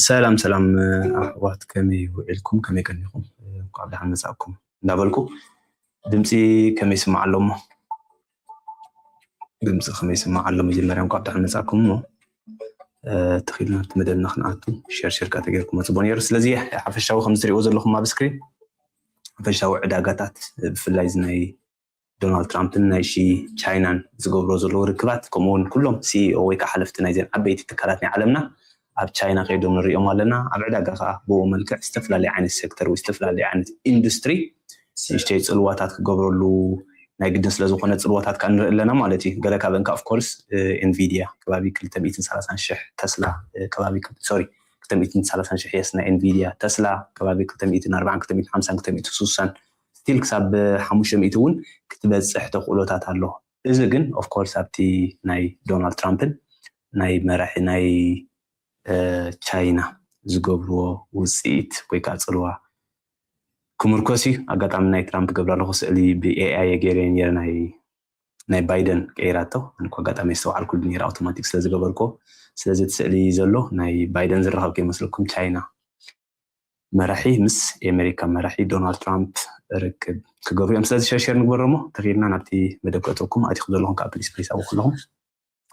ሰላም ሰላም ኣሕዋት፣ ከመይ ውዒልኩም? ከመይ ቀኒኹም? እንኳዕ ብደሓን መጻእኩም እንዳበልኩ፣ ድምፂ ከመይ ይስማዕ ኣሎ እሞ? ድምፂ ከመይ ይስማዕ ኣሎ? መጀመርያ እንኳዕ ብደሓን መጻእኩም እሞ፣ ተኺልና ኣብቲ መደብና ክንኣቱ ሸር ሸር ተገይርኩም መጽቦ ነይሩ። ስለዚ ሓፈሻዊ ከም ዝትሪእዎ ዘለኹም ኣብ ስክሪን ሓፈሻዊ ዕዳጋታት፣ ብፍላይ እዚ ናይ ዶናልድ ትራምፕን ናይ ሺ ቻይናን ዝገብሮ ዘለዉ ርክባት፣ ከምኡ እውን ኩሎም ሲኢኦ ወይ ከዓ ሓለፍቲ ናይዘን ዓበይቲ ትካላት ናይ ዓለምና ኣብ ቻይና ከይዶም ንሪኦም ኣለና። ኣብ ዕዳጋ ከዓ ብኡ መልክዕ ዝተፈላለዩ ዓይነት ሴክተር ወይ ዝተፈላለዩ ዓይነት ኢንዱስትሪ ንእሽተይ ፅልዋታት ክገብረሉ ናይ ግድን ስለ ዝኾነ ፅልዋታት ከዓ ንርኢ ኣለና ማለት እዩ። ገለ ካብአን ከዓ ኦፍኮርስ ኤንቪዲያ ከባቢ ክልተ ሚእትን ሰላሳን ሽሕ፣ ተስላ ከባቢ ሶሪ ክልተ ሚእትን ሰላሳን ሽሕ የስ ናይ ኤንቪዲያ፣ ተስላ ከባቢ ክልተ ሚእትን ኣርባዓን ክልተ ሚእትን ሓምሳን ክልተ ሚእትን ስሳን ስቲል ክሳብ ሓሙሽተ ሚእቲ እውን ክትበፅሕ ተኽእሎታት ኣሎ። እዚ ግን ኦፍኮርስ ኣብቲ ናይ ዶናልድ ትራምፕን ናይ መራሒ ናይ ቻይና ዝገብርዎ ውፅኢት ወይ ከዓ ፅልዋ ክምርኮስ እዩ። ኣጋጣሚ ናይ ትራምፕ ገብረ ኣለኹ ስእሊ ብኤኣይ የገይረ ነረ ናይ ባይደን ቀይራቶ። ኣነ ኣጋጣሚ የስተውዓልኩሉ ነረ ኣውቶማቲክ ስለ ዝገበርኮ። ስለዚ እቲ ስእሊ ዘሎ ናይ ባይደን ዝረኸብ ከይመስለኩም። ቻይና መራሒ ምስ የኣሜሪካ መራሒ ዶናልድ ትራምፕ ርክብ ክገብሩ እዮም። ስለዚ ሸርሸር ንግበሮ ሞ ተኺልና ናብቲ መደብ ከእተኩም። ኣቲኹም ዘለኹም ከዓ ፕሊስ ፕሊስ ኣብኡ ከለኹም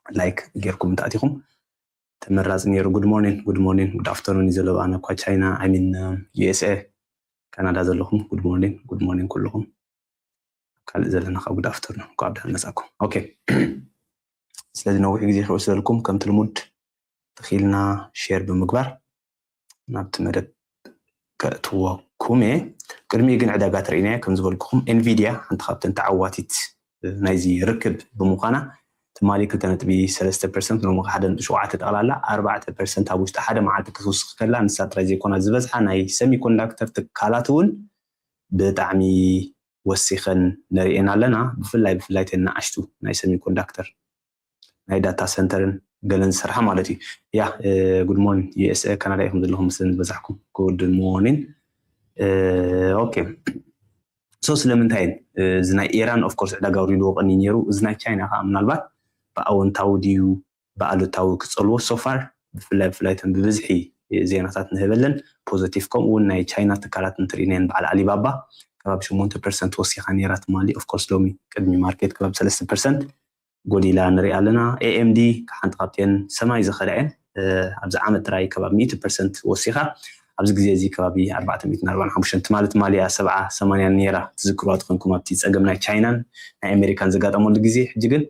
ላይክ ጌርኩም እንተኣቲኹም ተመራፂ ነይሩ። ጉድ ሞርኒንግ፣ ጉድ ሞርኒንግ፣ ጉድ ኣፍተርኑን እዩ ዘሎ። ኣነ እኳ ቻይና፣ I mean USA፣ ካናዳ ዘለኹም ጉድ ሞርኒንግ፣ ጉድ ሞርኒንግ ኩልኹም። ካልእ ዘለና ካብ ጉድ ኣፍተርኑን፣ እንኳዕ ብደሓን መጻኩም። ኦኬ፣ ስለዚ ነዊሕ ግዜ ክውስደልኩም፣ ከምቲ ልሙድ ተኺልና ሼር ብምግባር ናብቲ መደብ ከእትወኩም እየ። ቅድሚኡ ግን ዕዳጋ ተርእናዮ፣ ከም ዝበልኩኹም ኤንቪድያ ሓንቲ ካብተን ተዓዋቲት ናይዚ ርክብ ብምዃና ትማሊ ክልተ ነጥቢ ሰለስተ ፐርሰንት፣ ሎሚ ሓደ ነጥቢ ሸውዓተ፣ ጠቕላላ ኣርባዕተ ፐርሰንት ኣብ ውሽጢ ሓደ መዓልቲ ክትውስኽ ከላ፣ ንሳ ጥራይ ዘይኮና ዝበዝሓ ናይ ሰሚኮንዳክተር ትካላት እውን ብጣዕሚ ወሲኸን ንርእየን ኣለና። ብፍላይ ብፍላይ ተን ንኣሽቱ ናይ ሰሚኮንዳክተር ናይ ዳታ ሰንተርን ገለን ዝሰርሓ ማለት እዩ። ያ ጉድ ሞርኒንግ ዩ ኤስ ኤ ካናዳ ኢኹም ዘለኹም መስለኒ ዝበዛሕኩም። ጉድ ሞርኒንግ። ኦኬ፣ ሶ ስለምንታይ እዚ ናይ ኢራን ኦፍኮርስ ዕዳጋ ውሪድዎ ቀኒ ነይሩ። እዚ ናይ ቻይና ከዓ ምናልባት ብኣወንታዊ ድዩ ብኣሉታዊ ክፀልዎ ሶፋር ብፍላይ ብፍላይ ተን ብብዝሒ ዜናታት ንህበለን ፖዘቲቭ። ከምኡ እውን ናይ ቻይና ትካላት እንትርኢናየን በዓል ኣሊባባ ከባቢ ሸሞንተ ፐርሰንት ወሲኻ ነይራ ትማሊ። ኦፍኮርስ ሎሚ ቅድሚ ማርኬት ከባቢ ሰለስተ ፐርሰንት ጎዲላ ንሪኣ ኣለና። ኤኤምዲ ሓንቲ ካብተን ሰማይ ዝኸዳ እየን። ኣብዚ ዓመት ጥራይ ከባቢ ሚእቲ ፐርሰንት ወሲኻ ኣብዚ ግዜ እዚ ከባቢ ኣርባዕተ ሚእትን ኣርባዓን ሓሙሽተን ትማሊ ትማሊ እያ ሰብዓ ሰማንያን ነይራ። ትዝክርዋ ትኾንኩም ኣብቲ ፀገም ናይ ቻይናን ናይ ኣሜሪካን ዘጋጠመሉ ግዜ። ሕጂ ግን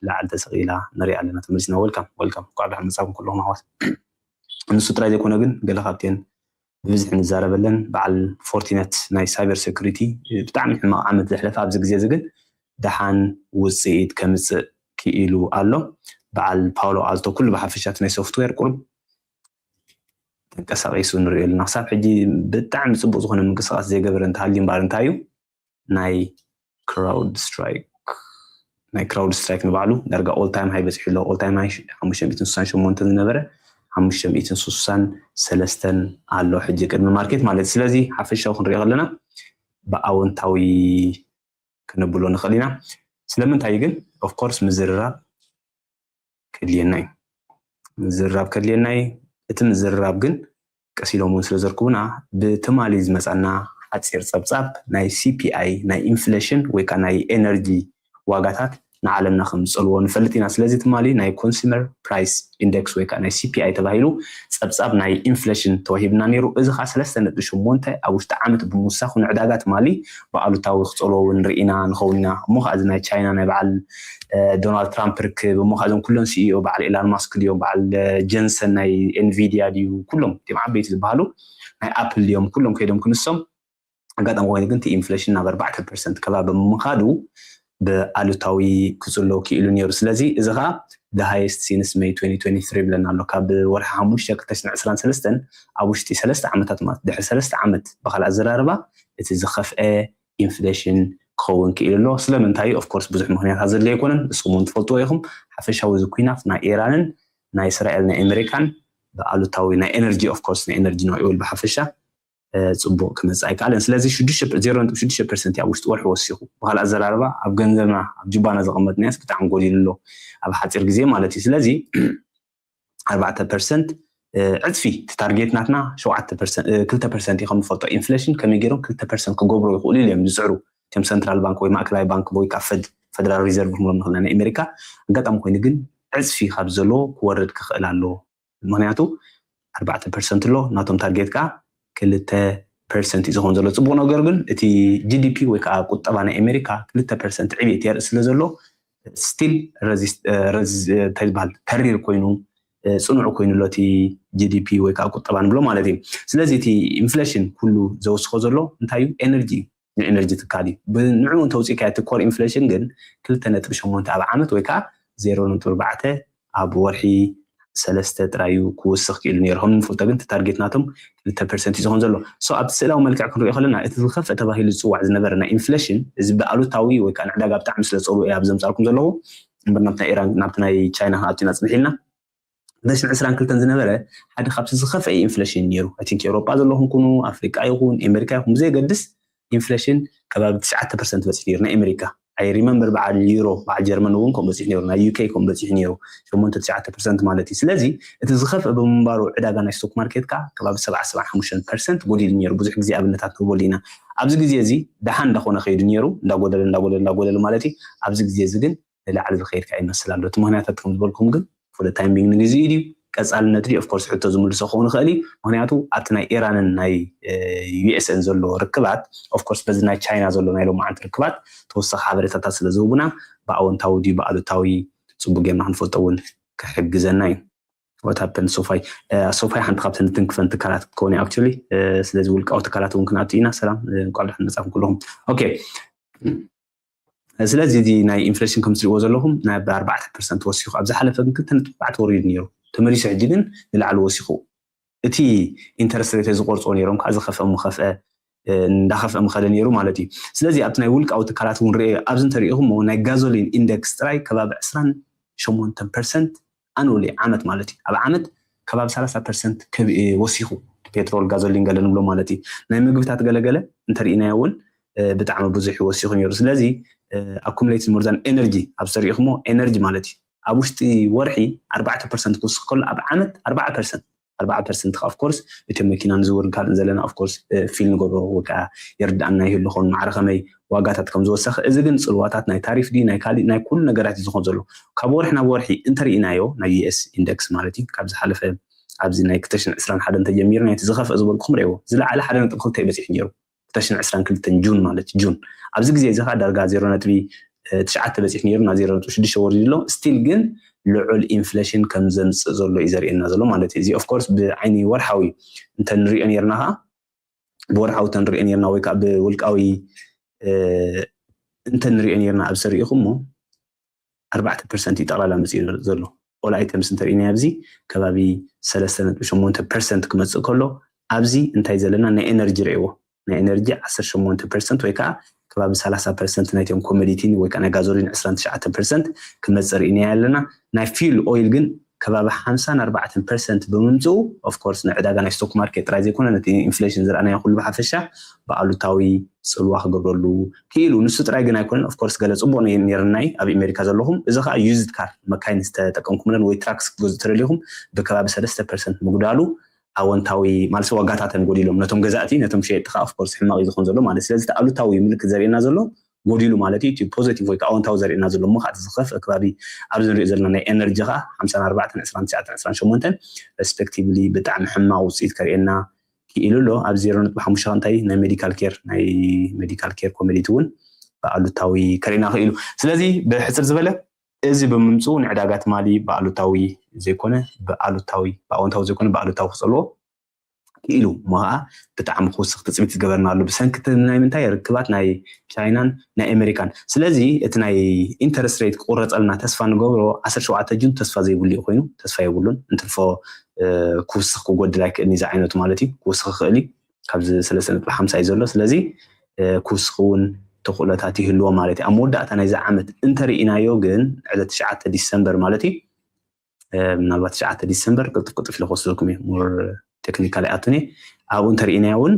ላዕሊ ተሰቒላ ንሪኣ ኣለና። ተመሊስና። ወልካም ወልካም፣ እንኳዕ ብደሓን መጻኩም ኩልኹም ኣሕዋት። ንሱ ጥራይ ዘይኮነ ግን ገለ ካብተን ብብዝሒ ንዛረበለን በዓል ፎርቲነት ናይ ሳይበር ሴኩሪቲ ብጣዕሚ ሕማቕ ዓመት ዘሕለፈ፣ ኣብዚ ግዜ እዚ ግን ደሓን ውፅኢት ከምፅእ ክኢሉ ኣሎ። በዓል ፓውሎ ኣልቶ ኩሉ ብሓፈሻ እቲ ናይ ሶፍትዌር ቁሩብ ተንቀሳቒሱ ንሪኦ ኣለና። ክሳብ ሕጂ ብጣዕሚ ፅቡቕ ዝኾነ ምንቅስቓስ ዘይገበረ እንተሃልዩ እምበኣር እንታይ እዩ? ናይ ክራውድ ስትራይክ ናይ ክራውድ ስትራይክ ንባዕሉ ዳርጋ ኦል ታይም ሃይ በፂሑ ኣሎ። ኦል ታይም ሃይ ሓሙሽተ ሚእትን ስሳን ሸሞንተን ዝነበረ ሓሙሽተ ሚእትን ስሳን ሰለስተን ኣሎ ሕጂ ቅድሚ ማርኬት ማለት እዩ። ስለዚ ሓፈሻዊ ክንሪኦ ከለና ብኣወንታዊ ከነብሎ ንኽእል ኢና። ስለምንታይ ግን ኦፍኮርስ ምዝርራብ ከድልየና እዩ። ምዝርራብ ከድልየና እዩ። እቲ ምዝርራብ ግን ቀስ ኢሎም እውን ስለ ዘርክቡና ብትማሊ ዝመፃና ሓፂር ፀብፃብ ናይ ሲፒኣይ ናይ ኢንፍሌሽን ወይ ከዓ ናይ ኤነርጂ ዋጋታት ንዓለምና ከም ዝፀልዎ ንፈልጥ ኢና። ስለዚ ትማሊ ናይ ኮንሱመር ፕራይስ ኢንደክስ ወይ ከዓ ናይ ሲፒኣይ ተባሂሉ ፀብፃብ ናይ ኢንፍሌሽን ተዋሂብና ነይሩ። እዚ ከዓ ሰለስተ ነጥቢ ሸሞንተ ኣብ ውሽጢ ዓመት ብምውሳኹ ንዕዳጋ ትማሊ ብኣሉታዊ ክፀልዎ እውን ርኢና ንኸውን ኢና። እሞ ከዓ እዚ ናይ ቻይና ናይ በዓል ዶናልድ ትራምፕ ርክብ እሞ ካብዞም ኩሎም ሲኢኦ በዓል ኤላን ማስክ ድዮም በዓል ጀንሰን ናይ ኤንቪዲያ ድዩ ኩሎም እቲም ዓበይቲ ዝበሃሉ ናይ ኣፕል ድዮም ኩሎም ከይዶም ክንሶም ኣጋጣሚ ኮይኑ ግን እቲ ኢንፍሌሽን ናብ ኣርባዕተ ፐርሰንት ከባቢ ብምኻዱ ብኣሉታዊ ክፅሎ ክኢሉ ነይሩ። ስለዚ እዚ ከዓ ሃይስት ሲንስ ሜይ ትወንቲ ትወንቲ ትሪ ብለና ኣሎ። ካብ ወርሒ ሓሙሽተ ክልተ ሽሕን ዕስራን ሰለስተን ኣብ ውሽጢ ሰለስተ ዓመታት ማለት ድሕሪ ሰለስተ ዓመት ብካልእ ኣዘራርባ እቲ ዝኸፍአ ኢንፍሌሽን ክኸውን ክኢሉ ኣሎ። ስለምንታይ? ኦፍኮርስ ብዙሕ ምክንያታት ዘድልዮ ኣይኮነን፣ ንስኹም እውን ትፈልጥዎ ኢኹም። ሓፈሻዊ እዚ ኩናት ናይ ኢራንን ናይ እስራኤል ናይ ኣሜሪካን ብኣሉታዊ ናይ ኤነርጂ ኦፍኮርስ ናይ ኤነርጂ ንዕውል ብሓፈሻ ፅቡቕ ክመፅእ ኣይከኣለን። ስለዚ ዜሮ ነጥቢ ሽዱሽተ ፐርሰንት ኣብ ውሽጢ ወርሒ ወሲኹ። ብካልእ ኣዘራርባ ኣብ ገንዘብና ኣብ ጅባና ዘቐመጥናዮስ ብጣዕሚ ጎዲሉ ኣሎ ኣብ ሓፂር ግዜ ማለት እዩ። ስለዚ ኣርባዕተ ፐርሰንት ዕፅፊ እቲ ታርጌት ናትና ሸውዓተ ፐርሰንት ክልተ ፐርሰንት እዩ። ከም ንፈልጦ ኢንፍሌሽን ከመይ ገይሮም ክልተ ፐርሰንት ክገብሩ ይኽእሉ ኢሉ እዮም ዝፅዕሩ እቶም ሰንትራል ባንክ ወይ ማእከላይ ባንክ ወይ ካብ ፈድ ፈደራል ሪዘርቭ ክንብሎም ንኽእል ናይ ኣሜሪካ። ኣጋጣሚ ኮይኑ ግን ዕፅፊ ካብ ዘሎ ክወርድ ክኽእል ኣሎ። ምክንያቱ ኣርባዕተ ፐርሰንት ኣሎ፣ ናቶም ታርጌት ከዓ ክልተ ፐርሰንት እዩ ዝኸውን ዘሎ። ፅቡቅ ነገር ግን እቲ ጂዲፒ ወይ ከዓ ቁጠባ ናይ ኣሜሪካ ክልተ ፐርሰንት ዕብየት የርኢ ስለ ዘሎ ስቲል እንታይ ዝበሃል ተሪር ኮይኑ ፅኑዕ ኮይኑ ኣሎ እቲ ጂዲፒ ወይ ከዓ ቁጠባ ንብሎ ማለት እዩ። ስለዚ እቲ ኢንፍሌሽን ኩሉ ዘወስኮ ዘሎ እንታይ እዩ? ኤነርጂ እዩ። ንኤነርጂ ትካል እዩ። ንዕኡ እንተውፅእካ እቲ ኮር ኢንፍሌሽን ግን ክልተ ነጥቢ ሸሞንተ ኣብ ዓመት ወይ ከዓ ዜሮ ነጥቢ ኣርባዕተ ኣብ ወርሒ ሰለስተ ጥራይ እዩ ክውስኽ ክኢሉ ነይሩ። ከም ንፈልጦ ግን እቲ ታርጌት ናቶም ክልተ ፐርሰንት እዩ ዝኾን ዘሎ። ሶ ኣብቲ ስእላዊ መልክዕ ክንሪኦ ከለና እቲ ዝኸፍአ ተባሂሉ ዝፅዋዕ ዝነበረ ናይ ኢንፍሌሽን እዚ ብኣሉታዊ ወይ ከዓ ንዕዳጋ ብጣዕሚ ስለ ፀልኡ እየ ኣብ ዘምፃልኩም ዘለኹ እምበር ናብቲ ናይ ኢራን ናብቲ ናይ ቻይና ክንኣቱ ኢና ፅንሕ ኢልና። ክልተ ሽሕን ዕስራን ክልተን ዝነበረ ሓደ ካብቲ ዝኸፍአ ኢንፍሌሽን ነይሩ። ኣይ ቲንክ ኤውሮጳ ዘለኹም ኩኑ ኣፍሪቃ ይኹን ኣሜሪካ ይኹን ብዘየገድስ ኢንፍሌሽን ከባቢ ትሽዓተ ፐርሰንት በፂሑ ነይሩ ናይ ኣሜሪካ። ኣይ ሪመምበር በዓል ዩሮ በዓል ጀርመን እውን ከም በፂሑ ነይሩ ናይ ዩኬ ከም በፂሑ ነይሩ ሸሞንተ ትሽዓተ ፐርሰንት ማለት እዩ። ስለዚ እቲ ዝኸፍአ ብምንባሩ ዕዳጋ ናይ ስቶክ ማርኬት ከዓ ከባቢ ሰብዓ ሰብዓ ሓሙሽተ ፐርሰንት ጎዲሉ ነይሩ። ብዙሕ ግዜ ኣብነታት ንህበሉ ኢና። ኣብዚ ግዜ እዚ ደሓን እንዳኾነ ከይዱ ነይሩ እንዳጎደለ እንዳጎደለ እንዳጎደለ ማለት እዩ። ኣብዚ ግዜ እዚ ግን ንላዕሊ ዝኸይድ ከዓ ይመስል ኣሎ። እቲ ምክንያታት ከም ዝበልኩም ግን ፎር ታይሚንግ ንግዜ እዩ ቀፃልነት ድዩ? ኦፍኮርስ ሕቶ ዝምልሶ ክኸውን ይኽእል እዩ። ምክንያቱ ኣብቲ ናይ ኢራንን ናይ ዩኤስን ዘሎ ርክባት ኦፍኮርስ በዚ ናይ ቻይና ዘሎ ናይ ሎማዓንቲ ርክባት ተወሳኺ ሓበሬታታት ስለ ዝህቡና ብኣወንታዊ ድዩ ብኣሉታዊ ፅቡቅ ጌርና ክንፈልጦ እውን ክሕግዘና እዩ። ወታፐን ሶፋይ ሶፋይ ሓንቲ ካብተን ትንክፈን ትካላት ክትከውን ኣክቹሊ። ስለዚ ውልቃዊ ትካላት እውን ክንኣቱ ኢና። ሰላም እንኳዕ ደሓን መፃኹም ኩለኹም። ኦኬ ስለዚ እዚ ናይ ኢንፍሌሽን ከም ትሪእዎ ዘለኹም ናይ ኣርባዕተ ፐርሰንት ወሲኹ ኣብ ዝሓለፈ ግን ክልተ ነጥቢ ኣርባዕተ ወሪዱ ነይሩ ተመሊሱ ሕጂ ግን ንላዕሊ ወሲኹ እቲ ኢንተረስት ሬት ዝቆርፅዎ ነይሮም ከዓ ዝኸፍአ ምኸፍአ እንዳኸፍአ ምኸደ ነይሩ ማለት እዩ። ስለዚ ኣብቲ ናይ ውልቃዊ ትካላት እውን ርአ ኣብዚ እንተሪኢኹሞ ናይ ጋዞሊን ኢንደክስ ጥራይ ከባቢ ዕስራን ሸሞንተን ፐርሰንት ኣኑሊ ዓመት ማለት እዩ ኣብ ዓመት ከባቢ ሰላሳ ፐርሰንት ወሲኹ ፔትሮል ጋዞሊን ገለ ንብሎ ማለት እዩ። ናይ ምግብታት ገለገለ እንተሪኢናዮ እውን ብጣዕሚ ብዙሕ ወሲኹ ነይሩ። ስለዚ ኣኩሙሌት ሞርዛን ኤነርጂ ኣብ ዝተሪኢኹሞ ኤነርጂ ማለት እዩ ኣብ ውሽጢ ወርሒ ኣርባዕተ ፐርሰንት ክውስኽ ከሎ ኣብ ዓመት ኣርባዓ ፐርሰንት ኣርባዓ ፐርሰንት ከዓ ኦፍኮርስ እቲ መኪና ንዝውርን ካልእን ዘለና ኦፍኮርስ ፊል ንገብሮ ወይ ከዓ ይርዳእና ይህሉ ኸውን ማዕረ ከመይ ዋጋታት ከም ዝወሰኸ። እዚ ግን ፅልዋታት ናይ ታሪፍ ድዩ ናይ ካሊእ ናይ ኩሉ ነገራት እዩ ዝኾን ዘሎ። ካብ ወርሒ ናብ ወርሒ እንተርኢናዮ ናይ ዩኤስ ኢንደክስ ማለት እዩ ካብ ዝሓለፈ ኣብዚ ናይ ክልተ ሽሕን ዕስራን ሓደን ተጀሚሩ ናይቲ ዝኸፍአ ዝበልኩም ርእዎ ዝለዓለ ሓደ ነጥቢ ክልተ እዩ በፂሑ ነይሩ። ክልተ ሽሕን ዕስራን ክልተን ጁን ማለት ጁን ኣብዚ ግዜ እዚ ከዓ ዳርጋ ዜሮ ነጥቢ ትሽዓተ በፂሑ ነይሩ ናብ ዜሮ ነጥቢ ሽዱሽተ ወሪዱ ኣሎ። ስቲል ግን ልዑል ኢንፍሌሽን ከም ዘምፅእ ዘሎ እዩ ዘርእየና ዘሎ ማለት እዩ። እዚ ኦፍኮርስ ብዓይኒ ወርሓዊ እንተንሪኦ ነርና ከዓ ብወርሓዊ እንተንሪኦ ነርና ወይ ከዓ ብውልቃዊ እንተንሪኦ ነርና ኣብ ሰሪኢኹሞ ኣርባዕተ ፐርሰንት እዩ ጠቕላላ መፅኡ ዘሎ። ኦል ኣይተምስ እንተሪእና ኣብዚ ከባቢ ሰለስተ ነጥቢ ሸሞንተ ፐርሰንት ክመፅእ ከሎ ኣብዚ እንታይ ዘለና ናይ ኤነርጂ ርእዎ ናይ ኤነርጂ ዓሰርተ ሸሞንተ ፐርሰንት ወይ ከዓ ከባቢ ሰላሳ ፐርሰንት ናይቶም ኮሞዲቲ ወይ ከዓ ናይ ጋዞሊን ዕስራን ትሽዓተ ፐርሰንት ክመፅእ ርኢናዮ ኣለና። ናይ ፊል ኦይል ግን ከባቢ ሓምሳን ኣርባዕተን ፐርሰንት ብምምፅኡ ኦፍኮርስ ንዕዳጋ ናይ ስቶክ ማርኬት ጥራይ ዘይኮነ ነቲ ኢንፍሌሽን ዝረኣናዮ ኩሉ ብሓፈሻ ብኣሉታዊ ፅልዋ ክገብረሉ ክኢሉ። ንሱ ጥራይ ግን ኣይኮነን። ኦፍኮርስ ገለ ፅቡቅ ነይርናይ ኣብ ኣሜሪካ ዘለኹም እዚ ከዓ ዩዝድ ካር መካይን ዝተጠቀምኩምለን ወይ ትራክስ ክትገዝኡ ተደሊኹም ብከባቢ ሰለስተ ፐርሰንት ምጉዳሉ ኣወንታዊ ማለት ዋጋታተን ጎዲሎም ነቶም ገዛእቲ ነቶም ሸየጥቲ ከዓ ኦፍኮርስ ሕማቅ እዩ ዝኮን ዘሎ ማለት ስለዚ እቲ ኣሉታዊ ምልክት ዘርእየና ዘሎ ጎዲሉ ማለት እዩ። እቲ ፖዘቲቭ ወይ ከዓ ኣወንታዊ ዘርእየና ዘሎ እሞ ከዓ እቲ ዝኸፍአ ከባቢ ኣብዚ ንሪኦ ዘለና ናይ ኤነርጂ ከዓ ሓምሳን ኣርባዕተን ዕስራን ትሽዓተን ዕስራን ሸሞንተን ሬስፔክቲቭሊ ብጣዕሚ ሕማቅ ውፅኢት ከርእየና ክኢሉ ኣሎ። ኣብ ዜሮ ነጥቢ ሓሙሽተ እንታይ ናይ ሜዲካል ኬር ናይ ሜዲካል ኬር ኮሞዲቲ እውን ብኣሉታዊ ከርእየና ክኢሉ። ስለዚ ብሕፅር ዝበለ እዚ ብምምፅኡ ንዕዳጋ ትማሊ ብኣሉታዊ ዘይኮነ ብኣሉታዊ ብኣወንታዊ ዘይኮነ ብኣሉታዊ ክፀልዎ ክኢሉ እሞ ከዓ ብጣዕሚ ክውስኽ ትፅቢት ዝገበርናሉ ብሰንኪ ናይ ምንታይ ርክባት ናይ ቻይናን ናይ ኣሜሪካን። ስለዚ እቲ ናይ ኢንተረስት ሬት ክቁረፀልና ተስፋ ንገብሮ ዓሰርተ ሸውዓተ ጁን ተስፋ ዘይብሉ እዩ ኮይኑ ተስፋ የብሉን እንትርፎ ክውስኽ ክጎድል ኣይክእልን እዚ ዓይነቱ ማለት እዩ ክውስኽ ይኽእል እዩ ካብዚ ሰለስተ ነጥቢ ሓምሳ እዩ ዘሎ ስለዚ ክውስኽ እውን ተኽእሎታት ይህልዎ ማለት እዩ ኣብ መወዳእታ ናይዚ ዓመት እንተርኢናዮ ግን ዕለት ትሽዓተ ዲሰምበር ማለት እዩ ምናልባት ትሽዓተ ዲሰምበር ቅልጥፍ ቅልጥፍ ኢለ ክወስደልኩም እየ ሞር ቴክኒካል ይኣቱን እየ ኣብኡ እንተርኢናዮ እውን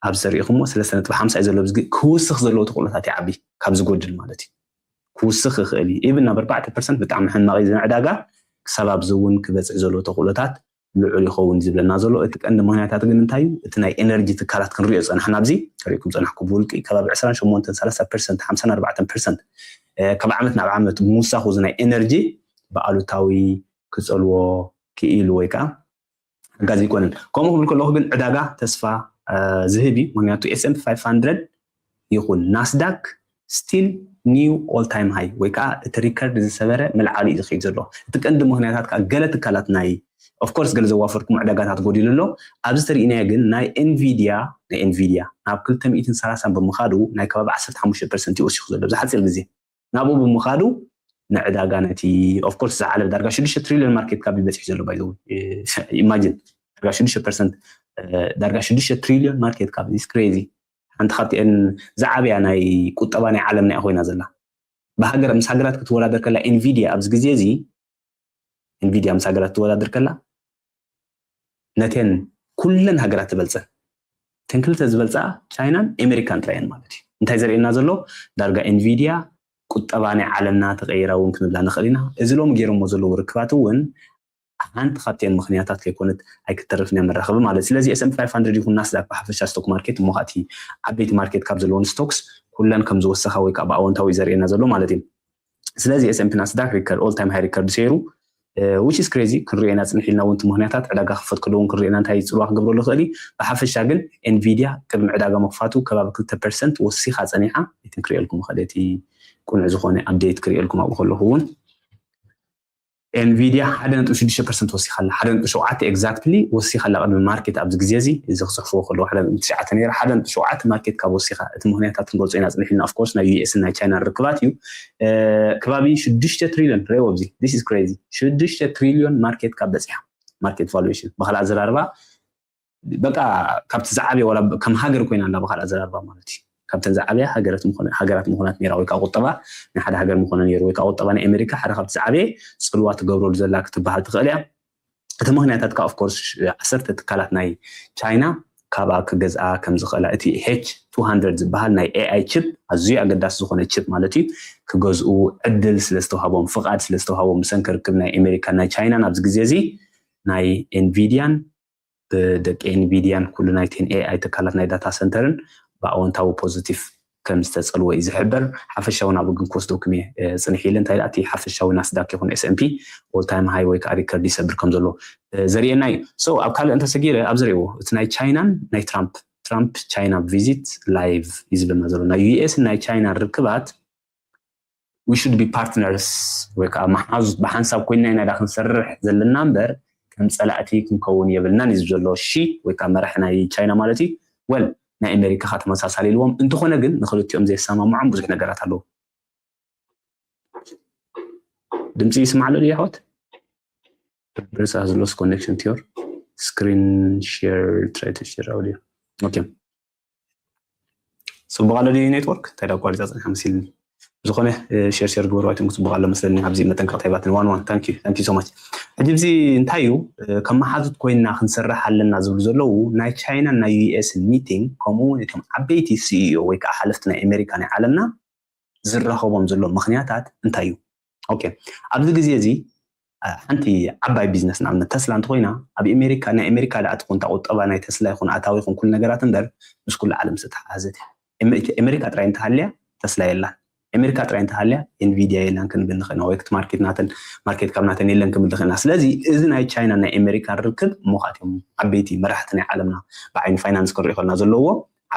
ኣብ ዝተርኢኹሞ ሰለስተ ነጥቢ ሓምሳ እዩ ዘሎ ክውስኽ ዘለዎ ተኽእሎታት ይዓቢ ካብ ዝጎድል ማለት እዩ ክውስኽ ይኽእል እዩ ኢብን ናብ ኣርባዕተ ፐርሰንት ብጣዕሚ ሕማቕ እዩ ዝንዕዳጋ ክሳብ ኣብዚ እውን ክበፅሕ ዘለዎ ተኽእሎታት ልዑል ይኸውን ዝብለና ዘሎ። እቲ ቀንዲ ምክንያታት ግን እንታይ እዩ? እቲ ናይ ኤነርጂ ትካላት ክንሪኦ ዝፀናሕና ኣብዚ ሪእኩም ፀናሕኩም ብውልቂ ከባቢ ዕስራን ሸሞንተን ሰላሳ ፐርሰንት ሓምሳን ኣርባዕተን ፐርሰንት ካብ ዓመት ናብ ዓመት ምውሳኹ እዚ ናይ ኤነርጂ ብኣሉታዊ ክፀልዎ ክኢሉ ወይ ከዓ ሓጋዚ ኣይኮነን። ከምኡ ክብል ከለኹ ግን ዕዳጋ ተስፋ ዝህብ እዩ። ምክንያቱ S&P five hundred ይኹን ናስዳክ still new all time high ወይ ከዓ እቲ ሪከርድ ዝሰበረ ምልዓሉ እዩ ዝኸይድ ዘሎ። እቲ ቀንዲ ምክንያታት ከዓ ገለ ትካላት ናይ of course ገለ ዘዋፈርኩም ዕዳጋታት ጎዲሉ ኣሎ። ኣብዚ ተሪእናዮ ግን ናይ ኤንቪድያ ናይ ኤንቪድያ ናብ ክልተ ሚእትን ሰላሳን ብምኻዱ ናይ ከባቢ ዓሰርተ ሓሙሽተ ፐርሰንት እዩ ወሲኹ ዘሎ ኣብዚ ሓፂር ግዜ ናብኡ ብምኻዱ ንዕዳጋ ነቲ of course ዝዓለበ ዳርጋ ሽዱሽተ ትሪልዮን ማርኬት ካፕ በፂሑ ዘሎ ባይ ኢማጂን ዳርጋ ሽዱሽተ ፐርሰንት ዳርጋ ሽዱሽተ ትሪልዮን ማርኬት ካፕ is crazy። ሓንቲ ካብቲአን ዝዓበያ ናይ ቁጠባ ናይ ዓለምና እያ ኮይና ዘላ። ብሃገር ምስ ሃገራት ክትወዳደር ከላ ኤንቪድያ ኣብዚ ግዜ እዚ ኤንቪድያ ምስ ሃገራት ትወዳደር ከላ ነተን ኩለን ሃገራት ትበልፀን። እተን ክልተ ዝበልፃ ቻይናን ኣሜሪካን ጥራየን ማለት እዩ። እንታይ ዘርእየና ዘሎ ዳርጋ ኤንቪድያ ቁጠባ ናይ ዓለምና ተቀይራ እውን ክንብላ ንኽእል ኢና። እዚ ሎም ገይሮሞ ዘለዉ ርክባት እውን ሓንቲ ካብተን ምክንያታት ከይኮነት ኣይክተርፍን እያ መራኸቢ ማለት። ስለዚ S&P five hundred ይኹን ናስዳክ ብሓፈሻ ስቶክ ማርኬት እሞ ከኣቲ ዓበይቲ ማርኬት ካብ ዘለውን ስቶክስ ኩለን ከም ዝወሰኻ ወይ ከዓ ብኣወንታዊ እዩ ዘርእየና ዘሎ ማለት እዩ። ስለዚ S&P ናስዳክ ሪከርድ all time high ሪከርድ ሰይሩ which is crazy ክንሪኦ ኢና ፅንሕ ኢልና እውን ምክንያታት ዕዳጋ ክፈት ከለውን ክንሪኦ ኢና እንታይ ፅልዋ ክገብረሉ ይኽእል እዩ። ብሓፈሻ ግን ኤንቪድያ ቅድሚ ዕዳጋ ምክፋቱ ከባቢ ክልተ ፐርሰንት ወሲኻ ፀኒሓ እቲ ክሪኤልኩም ይኽእል እቲ ቁኑዕ ዝኾነ ኣፕዴት ክሪኤልኩም ኣብኡ ከለኹ እውን ኤንቪድያ ሓደ ነጥቢ ሽዱሽተ ፐርሰንት ወሲኻ ኣላ። ሓደ ነጥቢ ሸውዓተ exactly ወሲኻ ኣላ ቅድሚ ማርኬት ኣብዚ ግዜ እዚ እዚ ክፅሕፍዎ ከለዉ ሓደ ነጥቢ ትሽዓተ ነይራ ሓደ ነጥቢ ሸውዓተ ማርኬት ካብ ወሲኻ እቲ ምክንያታት ክንገልፆ ኢና ፅንሕ ኢልና of course ናይ ዩኤስ ናይ ቻይና ርክባት እዩ። ከባቢ ሽዱሽተ ትሪልዮን ሬዎ ኣብዚ this is crazy ሽዱሽተ ትሪልዮን ማርኬት ካብ በፂሓ ማርኬት ቫሉዌሽን ብካልእ ኣዘራርባ በቃ ካብቲ ዝዓበየ ዋላ ከም ሃገር ኮይና ኣላ ብካልእ ኣዘራርባ ማለት እዩ። ካብተን ዝዓበያ ሃገራት ምኾነ ሃገራት ምኾናት ነይራ ወይ ከዓ ቁጠባ ናይ ሓደ ሃገር ምኾነ ነይሩ ወይ ከዓ ቁጠባ ናይ ኣሜሪካ ሓደ ካብቲ ዝዓበየ ፅልዋ ትገብረሉ ዘላ ክትበሃል ትኽእል እያ። እቲ ምክንያታት ከዓ of course ዓሰርተ ትካላት ናይ ቻይና ካብኣ ክገዝኣ ከም ዝኽእላ እቲ H two hundred ዝበሃል ናይ ኤኣይ ቺፕ ኣዝዩ ኣገዳሲ ዝኾነ ቺፕ ማለት እዩ ክገዝኡ ዕድል ስለዝተዋሃቦም ፍቓድ ስለዝተዋሃቦም ብሰንኪ ርክብ ናይ ኣሜሪካ ናይ ቻይና ናብዚ ግዜ እዚ ናይ ኤንቪድያን ብደቂ ኤንቪድያን ኩሉ ናይተን ኤኣይ ትካላት ናይ ዳታ ሰንተርን ብኣወንታዊ ፖዚቲቭ ከም ዝተፀልወ እዩ ዝሕበር። ሓፈሻዊ ናብኡ ግን ክወስደኩም እየ ፅንሕ ኢለ እንታይ እቲ ሓፈሻዊ ናስዳክ ይኹን S&P all time high ወይ ከዓ ሪከርድ ይሰብር ከም ዘሎ ዘርእየና እዩ። So ኣብ ካልእ እንተሰጊረ ኣብ ዝርእዎ እቲ ናይ ቻይናን ናይ ትራምፕ ትራምፕ ቻይና ቪዚት ላይቭ እዩ ዝብለና ዘሎ ናይ ዩኤስ ናይ ቻይና ርክባት we should be partners ወይ ከዓ መሓዙት ብሓንሳብ ኮይንና ኢና ዳ ክንሰርሕ ዘለና እምበር ከም ፀላእቲ ክንከውን የብልናን እዩ ዘሎ ሺ ወይ ከዓ መራሒ ናይ ቻይና ማለት እዩ። ወል ናይ ኣሜሪካ ከዓ ተመሳሳሊ ኢልዎም እንተኾነ ግን ንክልቲኦም ዘየሰማምዖም ብዙሕ ነገራት ኣለዉ። ድምፂ ይስማዕ ኣሎ ድዩ ኣሕዋት? Browser has lost connection to your screen share try to share audio okay ፅቡቅ ኣሎ ድዩ ኔትወርክ እንታይ ዳ ኣቋሪፃ ፀኒሓ መሲልኒ ዝኾነ ሸር ሸር ግበሩ ኣይትንኩ ፅቡቅ ኣሎ መስለኒ ኣብዚ መጠንቀቅታ ሂባትኒ ዋን ዋን thank you thank you so much ሕጂ እዚ እንታይ እዩ ከም መሓዙት ኮይንና ክንሰርሕ ኣለና ዝብሉ ዘለዉ ናይ ቻይና ናይ ዩኤስ ሚቲንግ ከምኡ እውን እቶም ዓበይቲ ሲኢኦ ወይ ከዓ ሓለፍቲ ናይ ኣሜሪካ ናይ ዓለምና ዝራኸቦም ዘሎ ምኽንያታት እንታይ እዩ? ኦኬ ኣብዚ ግዜ እዚ ሓንቲ ዓባይ ቢዝነስ ንኣብነት ተስላ እንተኮይና ኣብ ኣሜሪካ ናይ ኣሜሪካ ደኣ ትኹን እታ ቁጠባ ናይ ተስላ ይኹን ኣታዊ ይኹን ኩሉ ነገራት እምበር ምስ ኩሉ ዓለም ዝተተሓዘት ኣሜሪካ ጥራይ እንተሃልያ ተስላ የላን ኣሜሪካ ጥራይ እንተሃልያ ኤንቪድያ የላን ክንብል ንኽእልና ወይ እቲ ማርኬት ናተን ማርኬት ካብ ናተን የለን ክንብል ንኽእልና ስለዚ እዚ ናይ ቻይና ናይ ኣሜሪካ ርክብ እሞ ከኣትዮም ዓበይቲ መራሕቲ ናይ ዓለምና ብዓይኒ ፋይናንስ ክንሪኦ ከልና ዘለዎ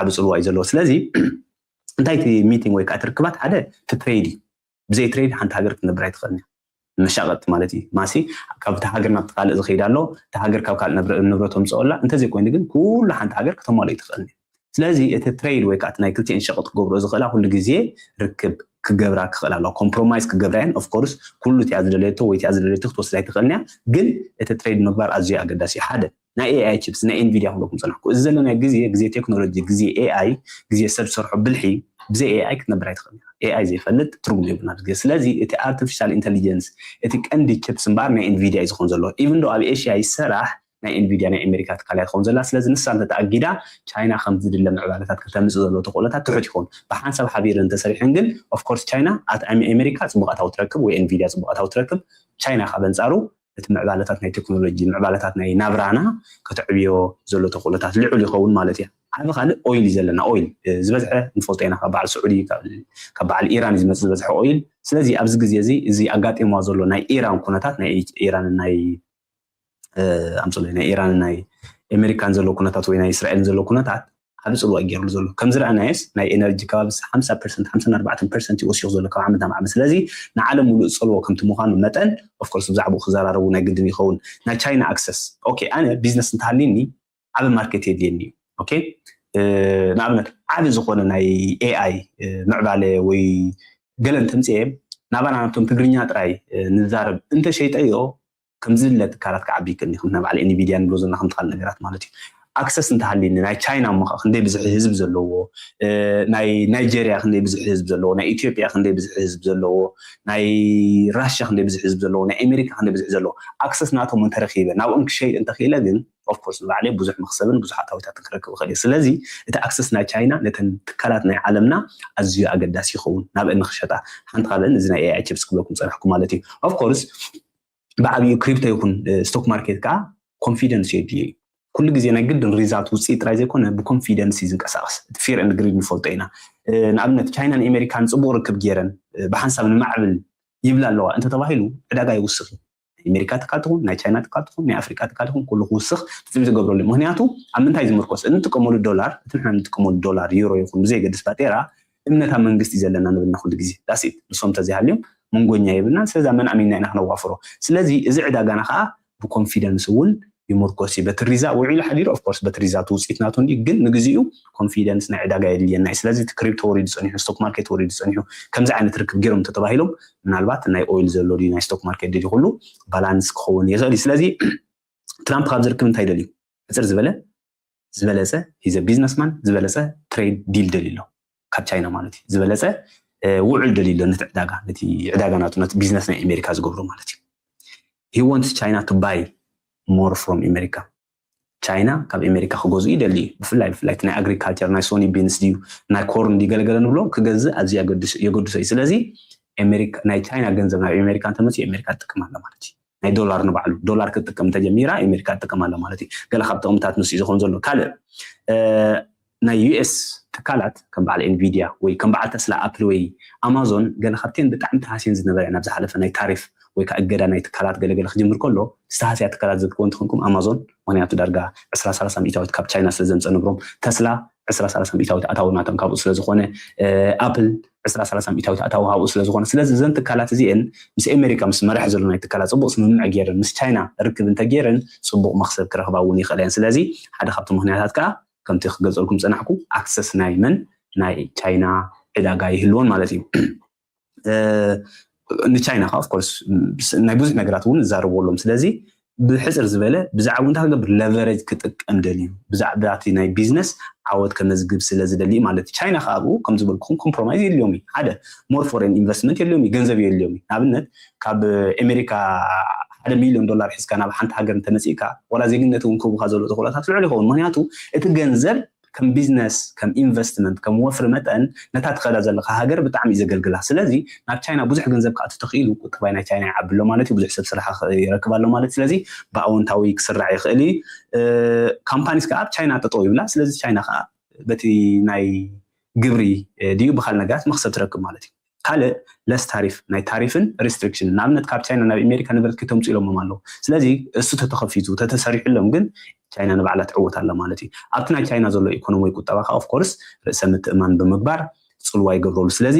ዓቢ ፅልዋ እዩ ዘለዎ ስለዚ እንታይ እቲ ሚቲንግ ወይ ከዓ እቲ ርክባት ሓደ እቲ ትሬድ እዩ ብዘይ ትሬድ ሓንቲ ሃገር ክትነብር ኣይትኽእልን እያ መሻቐጥቲ ማለት እዩ ማሲ ካብቲ ሃገር ናብቲ ካልእ ዝኸይድ ኣሎ እቲ ሃገር ካብ ካልእ ንብረት ተምፅኦ ኣላ እንተዘይኮይኑ ግን ኩሉ ሓንቲ ሃገር ከተማልኦ ኣይትኽእልን እያ ስለዚ እቲ ትሬድ ወይ ከዓ ናይ ክልቲኤን ሸቐጥ ክገብሮ ዝኽእላ ኩሉ ግዜ ርክብ ክገብራ ክኽእል ኣለዋ ኮምፕሮማይዝ ክገብራ እየን ኦፍኮርስ ኩሉ እቲኣ ዝደለየቶ ወይ እቲኣ ዝደለየቶ ክትወስድ ኣይትኽእልን እያ ግን እቲ ትሬድ ምግባር ኣዝዩ ኣገዳሲ እዩ ሓደ ናይ ኤኣይ ቺፕስ ናይ ኤንቪድያ ክብለኩም ፀናሕኩ እዚ ዘለናዮ ግዜ ግዜ ቴክኖሎጂ ግዜ ኤኣይ ግዜ ሰብ ዝሰርሖ ብልሒ ብዘይ ኤኣይ ክትነብር ኣይትኽእል ኤኣይ ዘይፈልጥ ትርጉም የብልና ግዜ ስለዚ እቲ ኣርቲፊሻል ኢንቴሊጀንስ እቲ ቀንዲ ቺፕስ እምበኣር ናይ ኤንቪድያ እዩ ዝኸውን ዘሎ ኢቭን ዶ ኣብ ኤሽያ ይሰራሕ ናይ ኤንቪድያ ናይ ኣሜሪካ ትካል እያ ትኸውን ዘላ ስለዚ ንሳ እንተተኣጊዳ ቻይና ከም ዝድለ ምዕባለታት ከተምፅእ ዘሎ ተኽእሎታት ትሑት ይኸውን ብሓንሳብ ሓቢረን እንተሰሪሐን ግን ኦፍኮርስ ቻይና ኣት ኣሜሪካ ፅቡቅ ኣታዊ ትረክብ ወይ ኤንቪድያ ፅቡቅ ኣታዊ ትረክብ ቻይና ካብ ኣንፃሩ እቲ ምዕባለታት ናይ ቴክኖሎጂ፣ ምዕባለታት ናይ ናብራና ከተዕብዮ ዘሎ ተኽእሎታት ልዑል ይኸውን ማለት እዩ። ዓቢ ካልእ ኦይል እዩ ዘለና። ኦይል ዝበዝሐ ንፈልጦ ኢና፣ ካብ በዓል ስዑዲ፣ ካብ በዓል ኢራን እዩ ዝመፅእ ዝበዝሐ ኦይል። ስለዚ ኣብዚ ግዜ እዚ እዚ ኣጋጢምዋ ዘሎ ናይ ኢራን ኩነታት፣ ናይ ኢራን ናይ ኣምፅሎ ናይ ኢራን ናይ ኣሜሪካን ዘሎ ኩነታት ወይ ናይ እስራኤልን ዘሎ ኩነታት ዓቢ ፅልዋ ገይርሉ ዘሎ። ከም ዝረኣናዮስ ናይ ኤነርጂ ከባቢ ሓምሳ ፐርሰንት፣ ሓምሳን ኣርባዕተን ፐርሰንት እዩ ወሲኹ ዘሎ ካብ ዓመት ናብ ዓመት። ስለዚ ንዓለም ሙሉእ ዝፀልዎ ከምቲ ምዃኑ መጠን ኦፍኮርስ ብዛዕባኡ ክዘራረቡ ናይ ግድን ይኸውን። ናይ ቻይና ኣክሰስ ኦኬ፣ ኣነ ቢዝነስ እንተሃልዩኒ ዓቢ ማርኬት የድልየኒ እዩ። ኦኬ፣ ንኣብነት ዓቢ ዝኾነ ናይ ኤኣይ ምዕባለ ወይ ገለ እንተምፅኤ ናባና ናብቶም ትግርኛ ጥራይ ንዛረብ እንተሸይጠዮ ከምዚ ዝለ ትካላት ክዓቢ ይክእል እዩ። ከም ናይ በዓል ኤንቪድያ ንብሎ ዘለና ከምቲ ካልእ ነገራት ማለት እዩ። ኣክሰስ እንተሃልዩኒ ናይ ቻይና እሞ ከዓ ክንደይ ብዝሒ ህዝቢ ዘለዎ፣ ናይ ናይጀርያ ክንደይ ብዝሒ ህዝቢ ዘለዎ፣ ናይ ኢትዮጵያ ክንደይ ብዝሒ ህዝቢ ዘለዎ፣ ናይ ራሽያ ክንደይ ብዝሒ ህዝቢ ዘለዎ፣ ናይ ኣሜሪካ ክንደይ ብዝሒ ዘለዎ ኣክሰስ ናቶም እንተረኪበ ናብኦም ክሸይጥ እንተኽኢለ ግን ኦፍኮርስ ንባዕለይ ብዙሕ መክሰብን ብዙሕ ኣታዊታትን ክረክብ እኽእል እየ። ስለዚ እቲ ኣክሰስ ናይ ቻይና ነተን ትካላት ናይ ዓለምና ኣዝዩ ኣገዳሲ ይኸውን ናብአን ንክሸጣ። ሓንቲ ካልእን እዚ ናይ ኤኣይ ቺፕስ ክብለኩም ፀናሕኩ ማለት እዩ። ኦፍኮርስ ብዓብዩ ክሪፕቶ ይኹን ስቶክ ማርኬት ከዓ ኮንፊደንስ የድልዮ እዩ። ኩሉ ግዜ ናይ ግድን ሪዛልት ውፅኢት ጥራይ ዘይኮነ ብኮንፊደንስ እዩ ዝንቀሳቀስ። እቲ ፊር ኤንድ ግሪድ ንፈልጦ ኢና። ንኣብነት ቻይናን ኣሜሪካን ፅቡቅ ርክብ ገይረን ብሓንሳብ ንማዕብል ይብላ ኣለዋ እንተተባሂሉ ዕዳጋ ይውስኽ እዩ። ናይ ኣሜሪካ ትካል ትኹን ናይ ቻይና ትካል ትኹን ናይ ኣፍሪቃ ትካል ትኹን ኩሉ ክውስኽ ትፅቢት ዝገብረሉ እዩ። ምክንያቱ ኣብ ምንታይ ዝምርኮስ እንጥቀመሉ ዶላር እቲ ንሕና እንጥቀመሉ ዶላር ዩሮ ይኹን ብዘየገድስ ባጤራ እምነት ኣብ መንግስቲ ዘለና ንብልና ኩሉ ግዜ ዳስኢት ንሶም ተዘይሃልዮም መንጎኛ የብልናን። ስለዚ መን ኣሚንና ኢና ክነዋፍሮ? ስለዚ እዚ ዕዳጋና ከዓ ብኮንፊደንስ እውን ይምርኮስ እዩ። በቲ ሪዛ ውዒሉ ሓዲሩ ኦፍኮርስ በቲ ሪዛ ትውፅኢት ናቱ እንዲ ግን ንግዚኡ ኮንፊደንስ ናይ ዕዳጋ የድልየና እዩ። ስለዚ እቲ ክሪፕቶ ወሪዱ ፀኒሑ ስቶክ ማርኬት ወሪዱ ፀኒሑ ከምዚ ዓይነት ርክብ ገይሮም እንተተባሂሎም ምናልባት ናይ ኦይል ዘሎ ድዩ ናይ ስቶክ ማርኬት ድዩ ኩሉ ባላንስ ክኸውን ይኽእል እዩ። ስለዚ ትራምፕ ካብ ዝርክብ እንታይ ደልዩ? ሕፅር ዝበለ ዝበለፀ ሂዘ ቢዝነስማን ዝበለፀ ትሬድ ዲል ደልዩ ኣሎ ካብ ቻይና ማለት እዩ። ዝበለፀ ውዕል ደልዩ ኣሎ ነቲ ዕዳጋ ነቲ ዕዳጋ ናቱ ነቲ ቢዝነስ ናይ ኣሜሪካ ዝገብሮ ማለት እዩ። He wants China to buy more from America። ቻይና ካብ ኣሜሪካ ክገዝኡ ይደሊ እዩ። ብፍላይ ብፍላይ ናይ ኣግሪካልቸር ናይ ሶኒ ቢንስ ድዩ ናይ ኮርን ድዩ ገለገለ ንብሎ ክገዝእ ኣዝዩ የገድሶ እዩ። ስለዚ ናይ ቻይና ገንዘብ ናብ ኣሜሪካ እንተመፅኡ ኣሜሪካ ትጥቀም ኣለ ማለት እዩ። ናይ ዶላር ንባዕሉ ዶላር ክትጥቀም እንተጀሚራ ኣሜሪካ ትጥቀም ኣለ ማለት እዩ። ገለ ካብ ጥቕምታት ንሱ እዩ ዝኾን ዘሎ። ካልእ ናይ ዩኤስ ትካላት ከም በዓል ኤንቪዲያ ወይ ከም በዓል ተስላ ኣፕል ወይ ኣማዞን ገለ ካብተን ብጣዕሚ ተሃስየን ዝነበረ ናብ ዝሓለፈ ናይ ታሪፍ ወይ ከዓ እገዳ ናይ ትካላት ገለገለ ክጅምር ከሎ ዝተሃስያ ትካላት ዝብልክዎ እንትኾንኩም ኣማዞን ምክንያቱ ዳርጋ ዕስራ ሰላሳ ሚእታዊት ካብ ቻይና ስለ ዘምፀ ንብሮም ተስላ ዕስራ ሰላሳ ሚእታዊት ኣታዊ ናቶም ካብኡ ስለ ዝኾነ ኣፕል ዕስራ ሰላሳ ሚእታዊት ኣታዊ ካብኡ ስለ ዝኾነ ስለዚ እዘን ትካላት እዚአን ምስ ኣሜሪካ ምስ መራሕ ዘሎ ናይ ትካላት ፅቡቅ ስምምዕ ገይረን ምስ ቻይና ርክብ እንተገይረን ፅቡቅ መክሰብ ክረክባ እውን ይኽእላ እየን። ስለዚ ሓደ ካብቲ ምክንያታት ከዓ ከምቲ ክገልፀልኩም ዝፀናሕኩ ኣክሰስ ናይ መን ናይ ቻይና ዕዳጋ ይህልዎን ማለት እዩ። ንቻይና ከዓ ኦፍኮርስ ናይ ብዙሕ ነገራት እውን ዝዛረብዎ ኣለዎም። ስለዚ ብሕፅር ዝበለ ብዛዕባ እንታይ ክገብር ለቨረጅ ክጥቀም ደልዩ ብዛዕባ እቲ ናይ ቢዝነስ ዓወት ከመዝግብ ስለ ዝደሊ ማለት እዩ። ቻይና ከዓ ኣብኡ ከም ዝበልኩኹም ኮምፕሮማይዝ የድልዮም እዩ። ሓደ ሞር ፎሬን ኢንቨስትመንት የድልዮም እዩ፣ ገንዘብ የድልዮም እዩ። ንኣብነት ካብ ኣሜሪካ ሓደ ሚሊዮን ዶላር ሒዝካ ናብ ሓንቲ ሃገር እንተመፂእካ ዋላ ዜግነት እውን ክህቡካ ዘሎ ተኽእሎታት ልዑል ይኸውን። ምክንያቱ እቲ ገንዘብ ከም ቢዝነስ ከም ኢንቨስትመንት ከም ወፍሪ መጠን ነታ ትኸዳ ዘለካ ሃገር ብጣዕሚ እዩ ዘገልግላ። ስለዚ ናብ ቻይና ብዙሕ ገንዘብ ክኣቱ ተኽኢሉ ቁጠባይ ናይ ቻይና ይዓቢ ኣሎ ማለት እዩ። ብዙሕ ሰብ ስራሕ ይረክብ ኣሎ ማለት ስለዚ ብኣወንታዊ ክስራዕ ይኽእል እዩ። ካምፓኒስ ከዓ ኣብ ቻይና ጠጠው ይብላ። ስለዚ ቻይና ከዓ በቲ ናይ ግብሪ ድዩ ብካል ነገራት መክሰብ ትረክብ ማለት እዩ። ካልእ ለስ ታሪፍ ናይ ታሪፍን ሪስትሪክሽን ንኣብነት ካብ ቻይና ናብ ኣሜሪካ ንብረት ክተምፁ ኢሎሞም ኣለዉ። ስለዚ እሱ ተተኸፊቱ ተተሰሪሕሎም ግን ቻይና ንባዕላ ትዕወት ኣላ ማለት እዩ። ኣብቲ ናይ ቻይና ዘሎ ኢኮኖሚ ወይ ቁጠባ ከዓ ኦፍኮርስ ርእሰ ምትእማን ብምግባር ፅልዋ ይገብረሉ። ስለዚ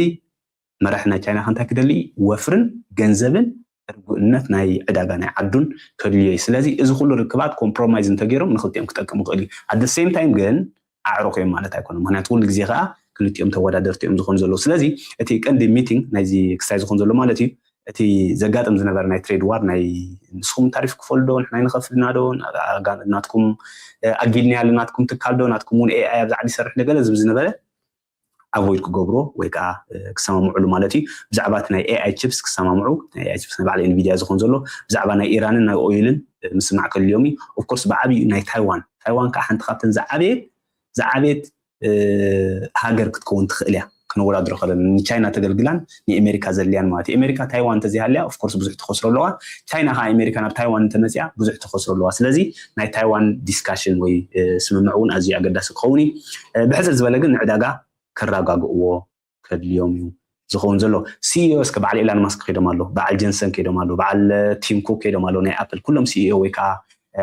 መራሒ ናይ ቻይና ከንታይ ክደሊ ወፍርን ገንዘብን ርጉእነት ናይ ዕዳጋ ናይ ዓዱን ከድልዮ እዩ። ስለዚ እዚ ኩሉ ርክባት ኮምፕሮማይዝ እንተገይሮም ንክልቲኦም ክጠቅም ይኽእል እዩ። ኣደ ሴም ታይም ግን ኣዕሩኽ እዮም ማለት ኣይኮነን። ምክንያቱ ኩሉ ግዜ ከዓ ክልቲኦም ተወዳደርቲ እዮም ዝኾኑ ዘለዉ። ስለዚ እቲ ቀንዲ ሚቲንግ ናይዚ ክስታይ ዝኾን ዘሎ ማለት እዩ እቲ ዘጋጥም ዝነበረ ናይ ትሬድ ዋር ናይ ንስኹም ታሪፍ ክፈሉ ዶ ንሕና ንኸፍልና ዶ ናትኩም ኣጊድና ያለ ናትኩም ትካል ዶ ናትኩም እውን ኤኣይ ኣብዚ ዓዲ ይሰርሕ ነገለ ዝብል ዝነበረ ኣቮይድ ክገብሮ ወይ ከዓ ክሰማምዑሉ ማለት እዩ። ብዛዕባ እቲ ናይ ኤኣይ ቺፕስ ክሰማምዑ ናይ ኤኣይ ቺፕስ ናይ በዓል ኤንቪድያ ዝኾን ዘሎ ብዛዕባ ናይ ኢራንን ናይ ኦይልን ምስማዕ ከልዮም እዩ። ኦፍኮርስ ብዓብዩ ናይ ታይዋን ታይዋን ከዓ ሓንቲ ካብተን ዝዓበየት ዝዓበየት ሃገር ክትከውን ትኽእል እያ። ክንወዳድሮ ከለና ንቻይና ተገልግላን ንኤሜሪካ ዘድልያን ማለት እዩ። ኤሜሪካ ታይዋን እንተዘይሃልያ ኦፍኮርስ ብዙሕ ትኸስሮ ኣለዋ። ቻይና ከዓ ኣሜሪካ ናብ ታይዋን እንተመፅያ ብዙሕ ትኸስሮ ኣለዋ። ስለዚ ናይ ታይዋን ዲስካሽን ወይ ስምምዕ እውን ኣዝዩ ኣገዳሲ ክኸውን እዩ። ብሕፅር ዝበለ ግን ንዕዳጋ ከረጋግእዎ ከድልዮም እዩ ዝኸውን ዘሎ። ሲኢኦ እስከ በዓል ኤላን ማስክ ከይዶም ኣሎ፣ በዓል ጀንሰን ከይዶም ኣሎ፣ በዓል ቲም ኩክ ከይዶም ኣሎ፣ ናይ ኣፕል ኩሎም ሲኢኦ ወይ ከዓ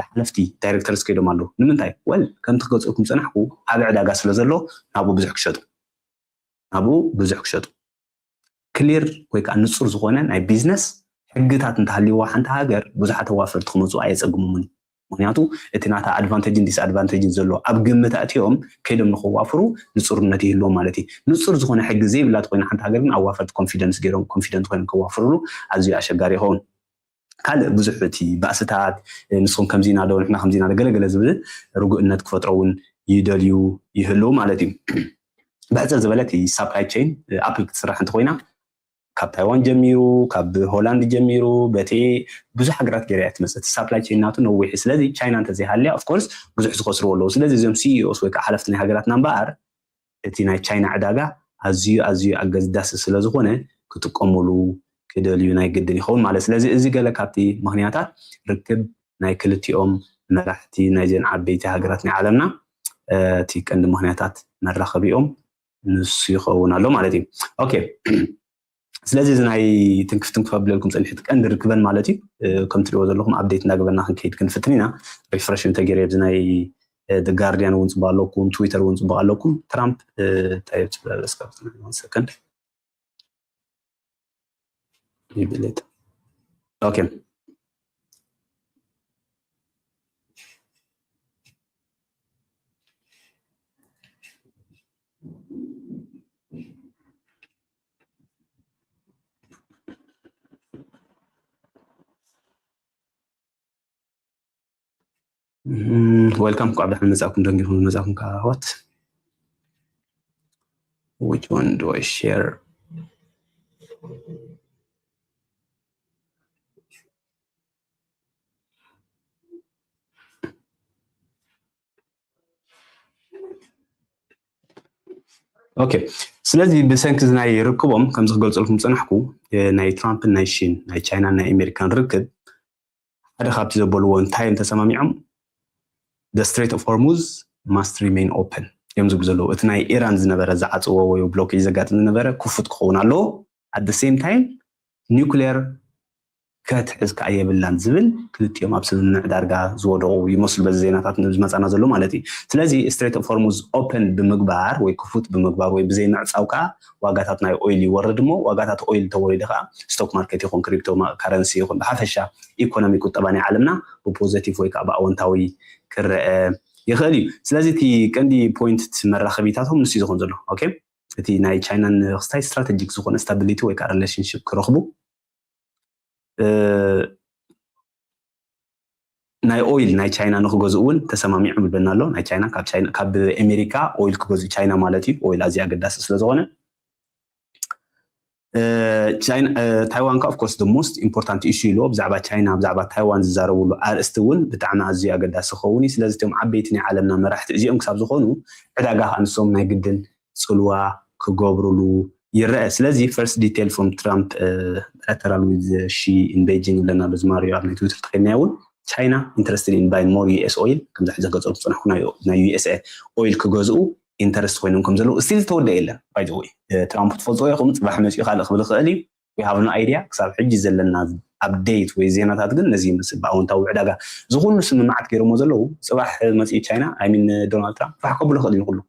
ሓለፍቲ ዳይሬክተርስ ከይዶም ኣሎ። ንምንታይ? ወል ከምቲ ክገልፀልኩም ፀናሕኩ ኣብ ዕዳጋ ስለ ዘሎ ናብኡ ብዙሕ ክሸጡ ናብኡ ብዙሕ ክሸጡ ክሊር ወይ ከዓ ንፁር ዝኾነ ናይ ቢዝነስ ሕግታት እንተሃልይዋ ሓንቲ ሃገር ብዙሓት ኣዋፈርቲ ክመፁ ኣየፀግሙምን። ምክንያቱ እቲ ናታ ኣድቫንቴጅን ዲስኣድቫንቴጅን ዘሎ ኣብ ግምት ኣእትዮም ከይዶም ንከዋፍሩ ንፁርነት ይህልዎም ማለት እዩ። ንፁር ዝኾነ ሕጊ ዘይብላ ተኮይና ሓንቲ ሃገር ግን ኣዋፈርቲ ኮንፊደንስ ገይሮም ኮንፊደንት ኮይኖም ከዋፍሩሉ ኣዝዩ ኣሸጋሪ ይኸውን። ካልእ ብዙሕ እቲ ባእስታት ንስኹም ከምዚና ዶ ንሕና ከምዚና ዶ ገለገለ ዝብል ርጉእነት ክፈጥሮ እውን ይደልዩ ይህልው ማለት እዩ። ብሕፅር ዝበለ እቲ ሳፕላይ ቼን ኣፕል ክትስራሕ እንተኮይና ካብ ታይዋን ጀሚሩ ካብ ሆላንድ ጀሚሩ በቲ ብዙሕ ሃገራት ገይራ እያ ትመፅእ። እቲ ሳፕላይ ቼን ናቱ ነዊሕ እዩ። ስለዚ ቻይና እንተዘይሃልያ ኦፍኮርስ ብዙሕ ዝኸስርዎ ኣለዉ። ስለዚ እዞም ሲኢኦስ ወይ ከዓ ሓለፍቲ ናይ ሃገራትና እምበኣር እቲ ናይ ቻይና ዕዳጋ ኣዝዩ ኣዝዩ ኣገዳሲ ስለ ዝኾነ ክጥቀሙሉ ክደልዩ ናይ ግድን ይኸውን ማለት። ስለዚ እዚ ገለ ካብቲ ምክንያታት ርክብ ናይ ክልቲኦም መራሕቲ ናይዘን ዓበይቲ ሃገራት ናይ ዓለምና እቲ ቀንዲ ምክንያታት መራኸቢኦም ንሱ ይኸውን ኣሎ ማለት እዩ። ኦኬ ስለዚ እዚ ናይ ትንክፍ ትንክፍ ኣብለልኩም ፀኒሕቲ ቀንዲ ርክበን ማለት እዩ። ከም ትሪእዎ ዘለኹም ኣፕዴት እንዳገበርና ክንከይድ ክንፍትን ኢና። ሪፍረሽ እንተገይረ ኣብዚ ናይ ጋርዲያን እውን ፅቡቅ ኣለኩም፣ ትዊተር እውን ፅቡቅ ኣለኩም። ትራምፕ እንታይ እዩ ትብል? እስከ ሰከንድ ይብለት። ኦኬ ዌልካም። እንኳዕ ብደሓን መጻእኩም። ደንጊኹም መጻእኩም። ካወት which one do I share? ኦኬ ስለዚ ብሰንኪ ናይ ርክቦም ከምዚ ክገልፀልኩም ዝፀናሕኩ ናይ ትራምፕን ናይ ሺን ናይ ቻይናን ናይ ኣሜሪካን ርክብ ሓደ ካብቲ ዘበልዎ እንታይ እዮም ተሰማሚዖም the Strait of Hormuz must remain open እዮም ዝብሉ ዘለዉ። እቲ ናይ ኢራን ዝነበረ ዝዓፅዎ ወይ ብሎኬጅ ዘጋጥም ዝነበረ ክፉት ክኸውን ኣለዎ። At the same time nuclear ክትሕዝ ከዓ የብላን ዝብል ክልቲኦም ኣብ ስምምዕ ዳርጋ ዝወደቑ ይመስሉ በዚ ዜናታት ዝመፃና ዘሎ ማለት እዩ። ስለዚ Strait of Hormuz open ብምግባር ወይ ክፉት ብምግባር ወይ ብዘይ ምዕፃው ከዓ ዋጋታት ናይ ኦይል ይወርድ እሞ ዋጋታት ኦይል ተወሪደ ከዓ ስቶክ ማርኬት ይኹን ክሪፕቶ ካረንሲ ይኹን ብሓፈሻ ኢኮኖሚ ቁጠባ ናይ ዓለምና ብፖዘቲቭ ወይ ከዓ ብኣወንታዊ ክረአ ይኽእል እዩ። ስለዚ እቲ ቀንዲ ፖይንት መራኸቢታቶም ንሱ ዝኾን ዘሎ ኦኬ እቲ ናይ ቻይናን ክስታይ ስትራቴጂክ ዝኾነ ስታቢሊቲ ወይ ከዓ ሪሌሽንሽፕ ክረኽቡ ናይ ኦይል ናይ ቻይና ንክገዝኡ እውን ተሰማሚዖም ይብለና ኣሎ። ናይ ቻይና ካብ ቻይና ካብ ኣሜሪካ ኦይል ክገዝኡ ቻይና ማለት እዩ። ኦይል ኣዝዩ ኣገዳሲ ስለ ዝኾነ ታይዋን ከዓ ኦፍኮርስ the most important issue ኢልዎ ብዛዕባ ቻይና ብዛዕባ ታይዋን ዝዛረብሉ ኣርእስቲ እውን ብጣዕሚ ኣዝዩ ኣገዳሲ ክኸውን እዩ። ስለዚ እቶም ዓበይቲ ናይ ዓለምና መራሕቲ እዚኦም ክሳብ ዝኾኑ ዕዳጋ ከዓ ንሶም ናይ ግድን ፅልዋ ክገብሩሉ ይረአ። ስለዚ first detail from Trump bilateral with Xi in Beijing ይብለና ኣሎ ዝማሪዮ ኣብ ናይ ትዊተር ተኸይድናዮ እውን ቻይና interested in buying more U S oil ከምዚ ሕዚ ክገልፀልኩም ዝፀናሕኩ ናይ U S A oil ክገዝኡ ኢንተረስት ኮይኖም ከም ዘለዉ ስቲል ዝተወደአ የለን። By the way ትራምፕ ትፈልጥዎ ኢኹም ፅባሕ መፂኡ ካልእ ክብል ይኽእል እዩ። We have no idea ክሳብ ሕጂ ዘለና ኣፕዴት ወይ ዜናታት ግን ነዚ ይመስል ብኣወንታዊ ዕዳጋ እዚ ኩሉ ስምምዓት ገይሮሞ ዘለዉ ፅባሕ መፂኡ ቻይና ኣይሚን ዶናልድ ትራምፕ ፋሕ ከብሎ ይኽእል እዩ ንኩሉ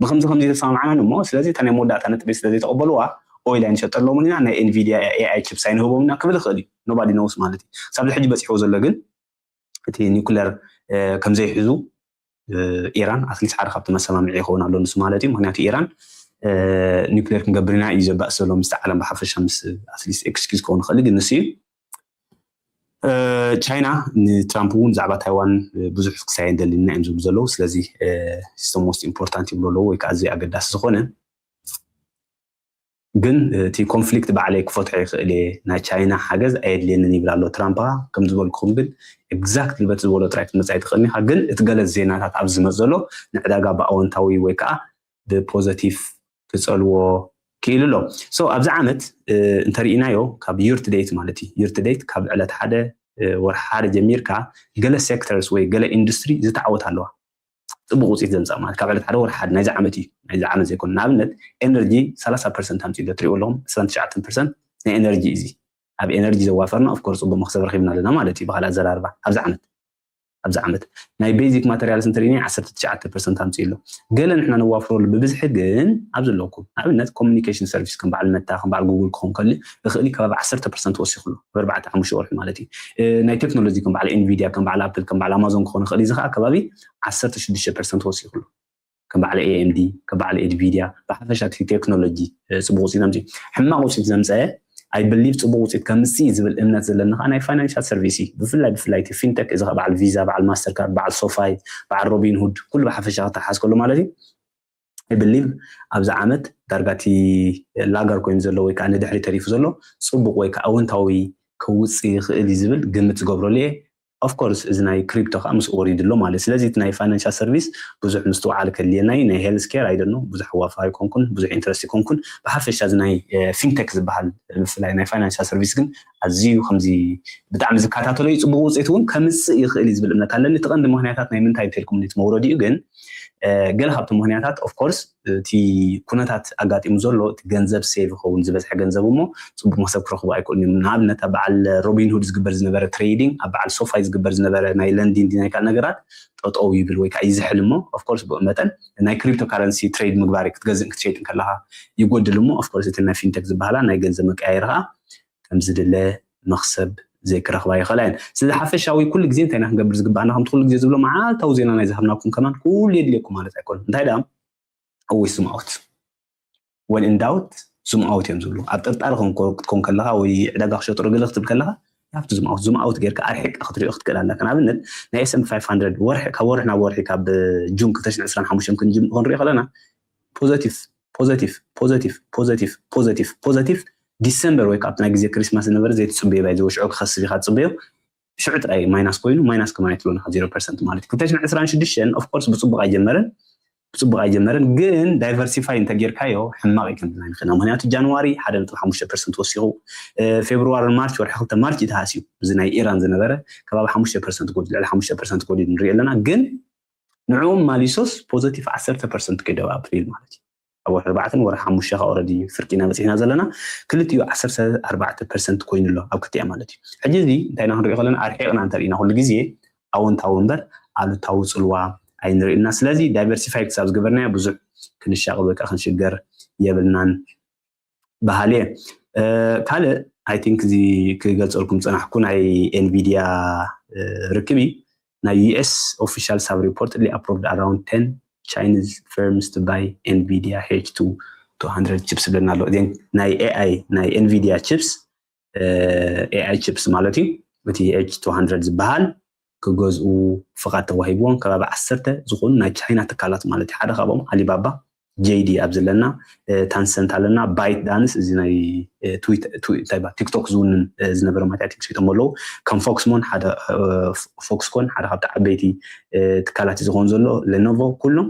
ብከምዚ ከምዚ ተሰማምዓና እሞ ስለዚ እታ ናይ መወዳእታ ነጥቢ ስለ ዘይተቐበልዋ ኦይል ኣይንሸጠሎምን ኢና ናይ ኤንቪድያ ኤኣይ ቺፕስ ኣይንህቦም ኢና ክብል ይኽእል እዩ። Nobody knows ማለት እዩ። ክሳብ ሕጂ በፂሕዎ ዘሎ ግን እቲ ኒኩለር ከም ዘይሕዙ ኢራን ኣትሊስት ሓደ ካብቲ መሰማምዒ ይኸውን ኣሎ ንሱ ማለት እዩ። ምክንያቱ ኢራን ኒኩሌር ክንገብር ኢና እዩ ዘባእስ ዘሎ ምስቲ ዓለም ብሓፈሻ ምስ ኣትሊስት ኤክስኪዝ ክኸውን ይኽእል ግን ንሱ እዩ። ቻይና ንትራምፕ እውን ብዛዕባ ታይዋን ብዙሕ ክሳየ እንደልየና እዮም ዝብሉ ዘለዉ። ስለዚ the most important ይብሉ ኣለዉ ወይ ከዓ ኣዝዩ ኣገዳሲ ዝኾነ ግን እቲ ኮንፍሊክት ባዕለይ ክፈትሖ ይኽእል እየ ናይ ቻይና ሓገዝ ኣየድልየንን ይብል ኣሎ ትራምፕ ከዓ ከም ዝበልኩኹም ግን ኤግዛክትሊ በቲ ዝበሎ ጥራይ ክትመፅእ ኣይትኽእልን ኢኻ ግን እቲ ገለ ዜናታት ኣብ ዝመፅ ዘሎ ንዕዳጋ ብኣወንታዊ ወይ ከዓ ብፖዘቲቭ ክፀልዎ ክኢሉ ኣሎ። So ኣብዚ ዓመት እንተርኢናዮ ካብ year to date ማለት እዩ፣ year to date ካብ ዕለት ሓደ ወርሒ ሓደ ጀሚርካ ገለ sectors ወይ ገለ industry ዝተዓወት ኣለዋ፣ ፅቡቅ ውፅኢት ዘምፃእ ማለት ካብ ዕለት ሓደ ወርሒ ሓደ ናይዚ ዓመት እዩ፣ ናይዚ ዓመት ዘይኮነ። ንኣብነት energy ሰላሳ percent ኣምፅኡ ኣሎ፣ ትሪእዎ ኣለኹም ዕስራን ትሽዓተን percent ናይ energy እዚ ኣብ energy ዘዋፈርና of course ፅቡቅ መክሰብ ረኪብና ኣለና ማለት እዩ። ብካልእ ኣዘራርባ ኣብዚ ዓመት ኣብዚ ዓመት ናይ basic materials እንተሪእና ዓሰርተ ትሽዓተ percent ኣምፅኡ ኣሎ። ገለ ንሕና ነዋፍረሉ ብብዝሒ ግን ኣብ ዘለኩም ንኣብነት communication service ከም በዓል መታ ከም በዓል ጉግል ክኸውን ከሊ እኽእል ከባቢ ዓሰርተ percent ወሲኹ ኣሎ ኣብ ኣርባዕተ ሓሙሽተ ወርሒ ማለት እዩ። ናይ ቴክኖሎጂ ከም በዓል Nvidia ከም በዓል ኣፕል ከም በዓል ኣማዞን ክኾን ይኽእል እዩ። እዚ ከዓ ከባቢ ዓሰርተ ሽዱሽተ percent ወሲኹ ኣሎ። ከም በዓል AMD ከም በዓል Nvidia ብሓፈሻ እቲ ቴክኖሎጂ ፅቡቅ ውፅኢት ኣምፅኡ። ሕማቅ ውፅኢት ዘምፀአ I believe ፅቡቅ ውፅኢት ከምፅእ ዝብል እምነት ዘለና ከዓ ናይ financial service እዩ። ብፍላይ ብፍላይ እቲ fintech እዚ ከዓ በዓል ቪዛ በዓል ማስተርካርድ በዓል ሶፋይ በዓል ሮቢንሁድ ኩሉ ብሓፈሻ ክተሓዝ ከሎ ማለት እዩ። I believe ኣብዚ ዓመት ዳርጋ እቲ laggard ኮይኑ ዘሎ ወይ ከዓ ንድሕሪ ተሪፉ ዘሎ ፅቡቅ ወይ ከዓ ኣወንታዊ ከውፅእ ይኽእል እዩ ዝብል ግምት ዝገብረሉ እየ። Of course እዚ ናይ ክሪፕቶ ከዓ ምስ ወሪዱ ኣሎ ማለት። ስለዚ እቲ ናይ financial service ብዙሕ ምስትውዓል ከድልየና እዩ። ናይ health care I don't know ብዙሕ ኣዋፋሪ ኣይኮንኩን፣ ብዙሕ interest ኣይኮንኩን። ብሓፈሻ እዚ ናይ fintech ዝበሃል ብፍላይ ናይ financial service ግን ኣዝዩ ከምዚ ብጣዕሚ ዝከታተሎ እዩ። ፅቡቅ ውፅኢት እውን ከምፅእ ይኽእል እዩ ዝብል እምነት ኣለኒ። እቲ ቀንዲ ምክንያታት ናይ ምንታይ እንተልኩም እቲ መውረዲኡ ግን ገለ ካብቲ ምክንያታት of course እቲ ኩነታት ኣጋጢሙ ዘሎ እቲ ገንዘብ save ይኸውን ዝበዝሐ ገንዘብ እሞ ፅቡቅ መክሰብ ክረኽቡ ኣይክእሉን እዮም። ንኣብነት ኣብ በዓል ሮቢንሁድ ዝግበር ዝነበረ trading ኣብ በዓል ሶፋይ ዝግበር ዝነበረ ናይ lending ናይ ካልእ ነገራት ጠጠው ይብል ወይ ከዓ ይዝሕል እሞ of course ብኡ መጠን ናይ cryptocurrency trade ምግባር ክትገዝእን ክትሸይጥን ከለካ ይጎድል እሞ of course እቲ ናይ fintech ዝበሃላ ናይ ገንዘብ መቀያየሪ ከዓ ከምዝድለ መክሰብ ዘይክረኽባ ይኽእላ እየን። ስለዚ ሓፈሻዊ ኩሉ ግዜ እንታይ ኢና ክንገብር ዝግባኣና ከምቲ ኩሉ ግዜ ዝብሎ መዓልታዊ ዜና ናይ ዝሃብናኩም ከማን ኩሉ የድልየኩም ማለት ኣይኮነን። እንታይ ደኣ always zoom out when in doubt zoom out እዮም ዝብሉ። ኣብ ጥርጣሪ ክትኮን ከለካ ወይ ዕዳጋ ክሸጥሮ ገለ ክትብል ከለካ you have to zoom out zoom out ጌርካ ኣርሒቅካ ክትሪኦ ክትክእል ኣለካ። ንኣብነት ናይ S&P five hundred ወርሒ ካብ ወርሒ ናብ ወርሒ ካብ ጁን ክልተ ሽሕን ዕስራን ሓሙሽተን ክንሪኦ ከለና positive positive positive positive positive positive ዲሰምበር ወይ ካብቲ ናይ ግዜ ክሪስማስ ዝነበረ ዘይትፅበዮ ባይ ዝወሽዖ ክኸስብ ኢካ ትፅበዮ ሽዑ ጥራይ ማይናስ ኮይኑ ማይናስ ከማን ኣይትብሎን ኢካ ዜሮ ፐርሰንት ማለት እዩ። ክልተ ሽሕን ዕስራን ሽዱሽተን of course ብፅቡቅ ኣይጀመረን ብፅቡቅ ኣይጀመረን ግን diversify እንተጌርካዮ ሕማቅ እዩ ክንብል ኣይንክእልና። ምክንያቱ ጃንዋሪ ሓደ ነጥቢ ሓሙሽተ ፐርሰንት ወሲኹ ፌብሩዋሪ ማርች ወርሒ ክልተ ማርች እዩ ተሃስዩ እዚ ናይ ኢራን ዝነበረ ከባቢ ሓሙሽተ ፐርሰንት ጎዲሉ ልዕሊ ሓሙሽተ ፐርሰንት ጎዲሉ ንሪኦ ኣለና ግን ንዕኡ ማሊሶስ positive ዓሰርተ ፐርሰንት ከይዱ ኣብ ኣፕሪል ማለት እዩ። ኣብ ወርሒ ኣርባዕተን ወርሒ ሓሙሽተ ከዓ already ፍርቂና በፂሕና ዘለና ክልቲኡ ዓሰርተ ኣርባዕተ ፐርሰንት ኮይኑ ኣሎ ኣብ ክልቲኣ ማለት እዩ። ሕጂ እዚ እንታይ ኢና ክንሪኦ ከለና ኣርሒቅና እንተርኢና ኩሉ ግዜ ኣወንታዊ እምበር ኣሉታዊ ፅልዋ ኣይንርኢ ኢና። ስለዚ diversify ክሳብ ዝገበርናዮ ብዙሕ ክንሻቅል ወይ ከዓ ክንሽገር የብልናን በሃሊ እየ። ካልእ I think እዚ ክገልፀልኩም ዝፀናሕኩ ናይ Nvidia ርክብ እዩ። ናይ U S official sub reportedly approved around ten Chinese firms to buy Nvidia H two two hundred chips ዝብለና ኣሎ። ናይ A I ናይ Nvidia chips A I chips ማለት እዩ። እቲ H two hundred ዝበሃል ክገዝኡ ፍቓድ ተዋሂብዎም ከባቢ ዓሰርተ ዝኾኑ ናይ ቻይና ትካላት ማለት እዩ። ሓደ ካብኦም ኣሊባባ፣ J D ኣብ ዘለና፣ ታንሰንት ኣለና፣ ባይት ዳንስ እዚ ናይ ቲክቶክ ዝውንን ዝነበረ ማለት ቲክቶክ ኣለዉ ከም ፎክስሞን ሓደ ፎክስኮን ሓደ ካብቲ ዓበይቲ ትካላት ዝኸውን ዘሎ ለኖቮ ኩሎም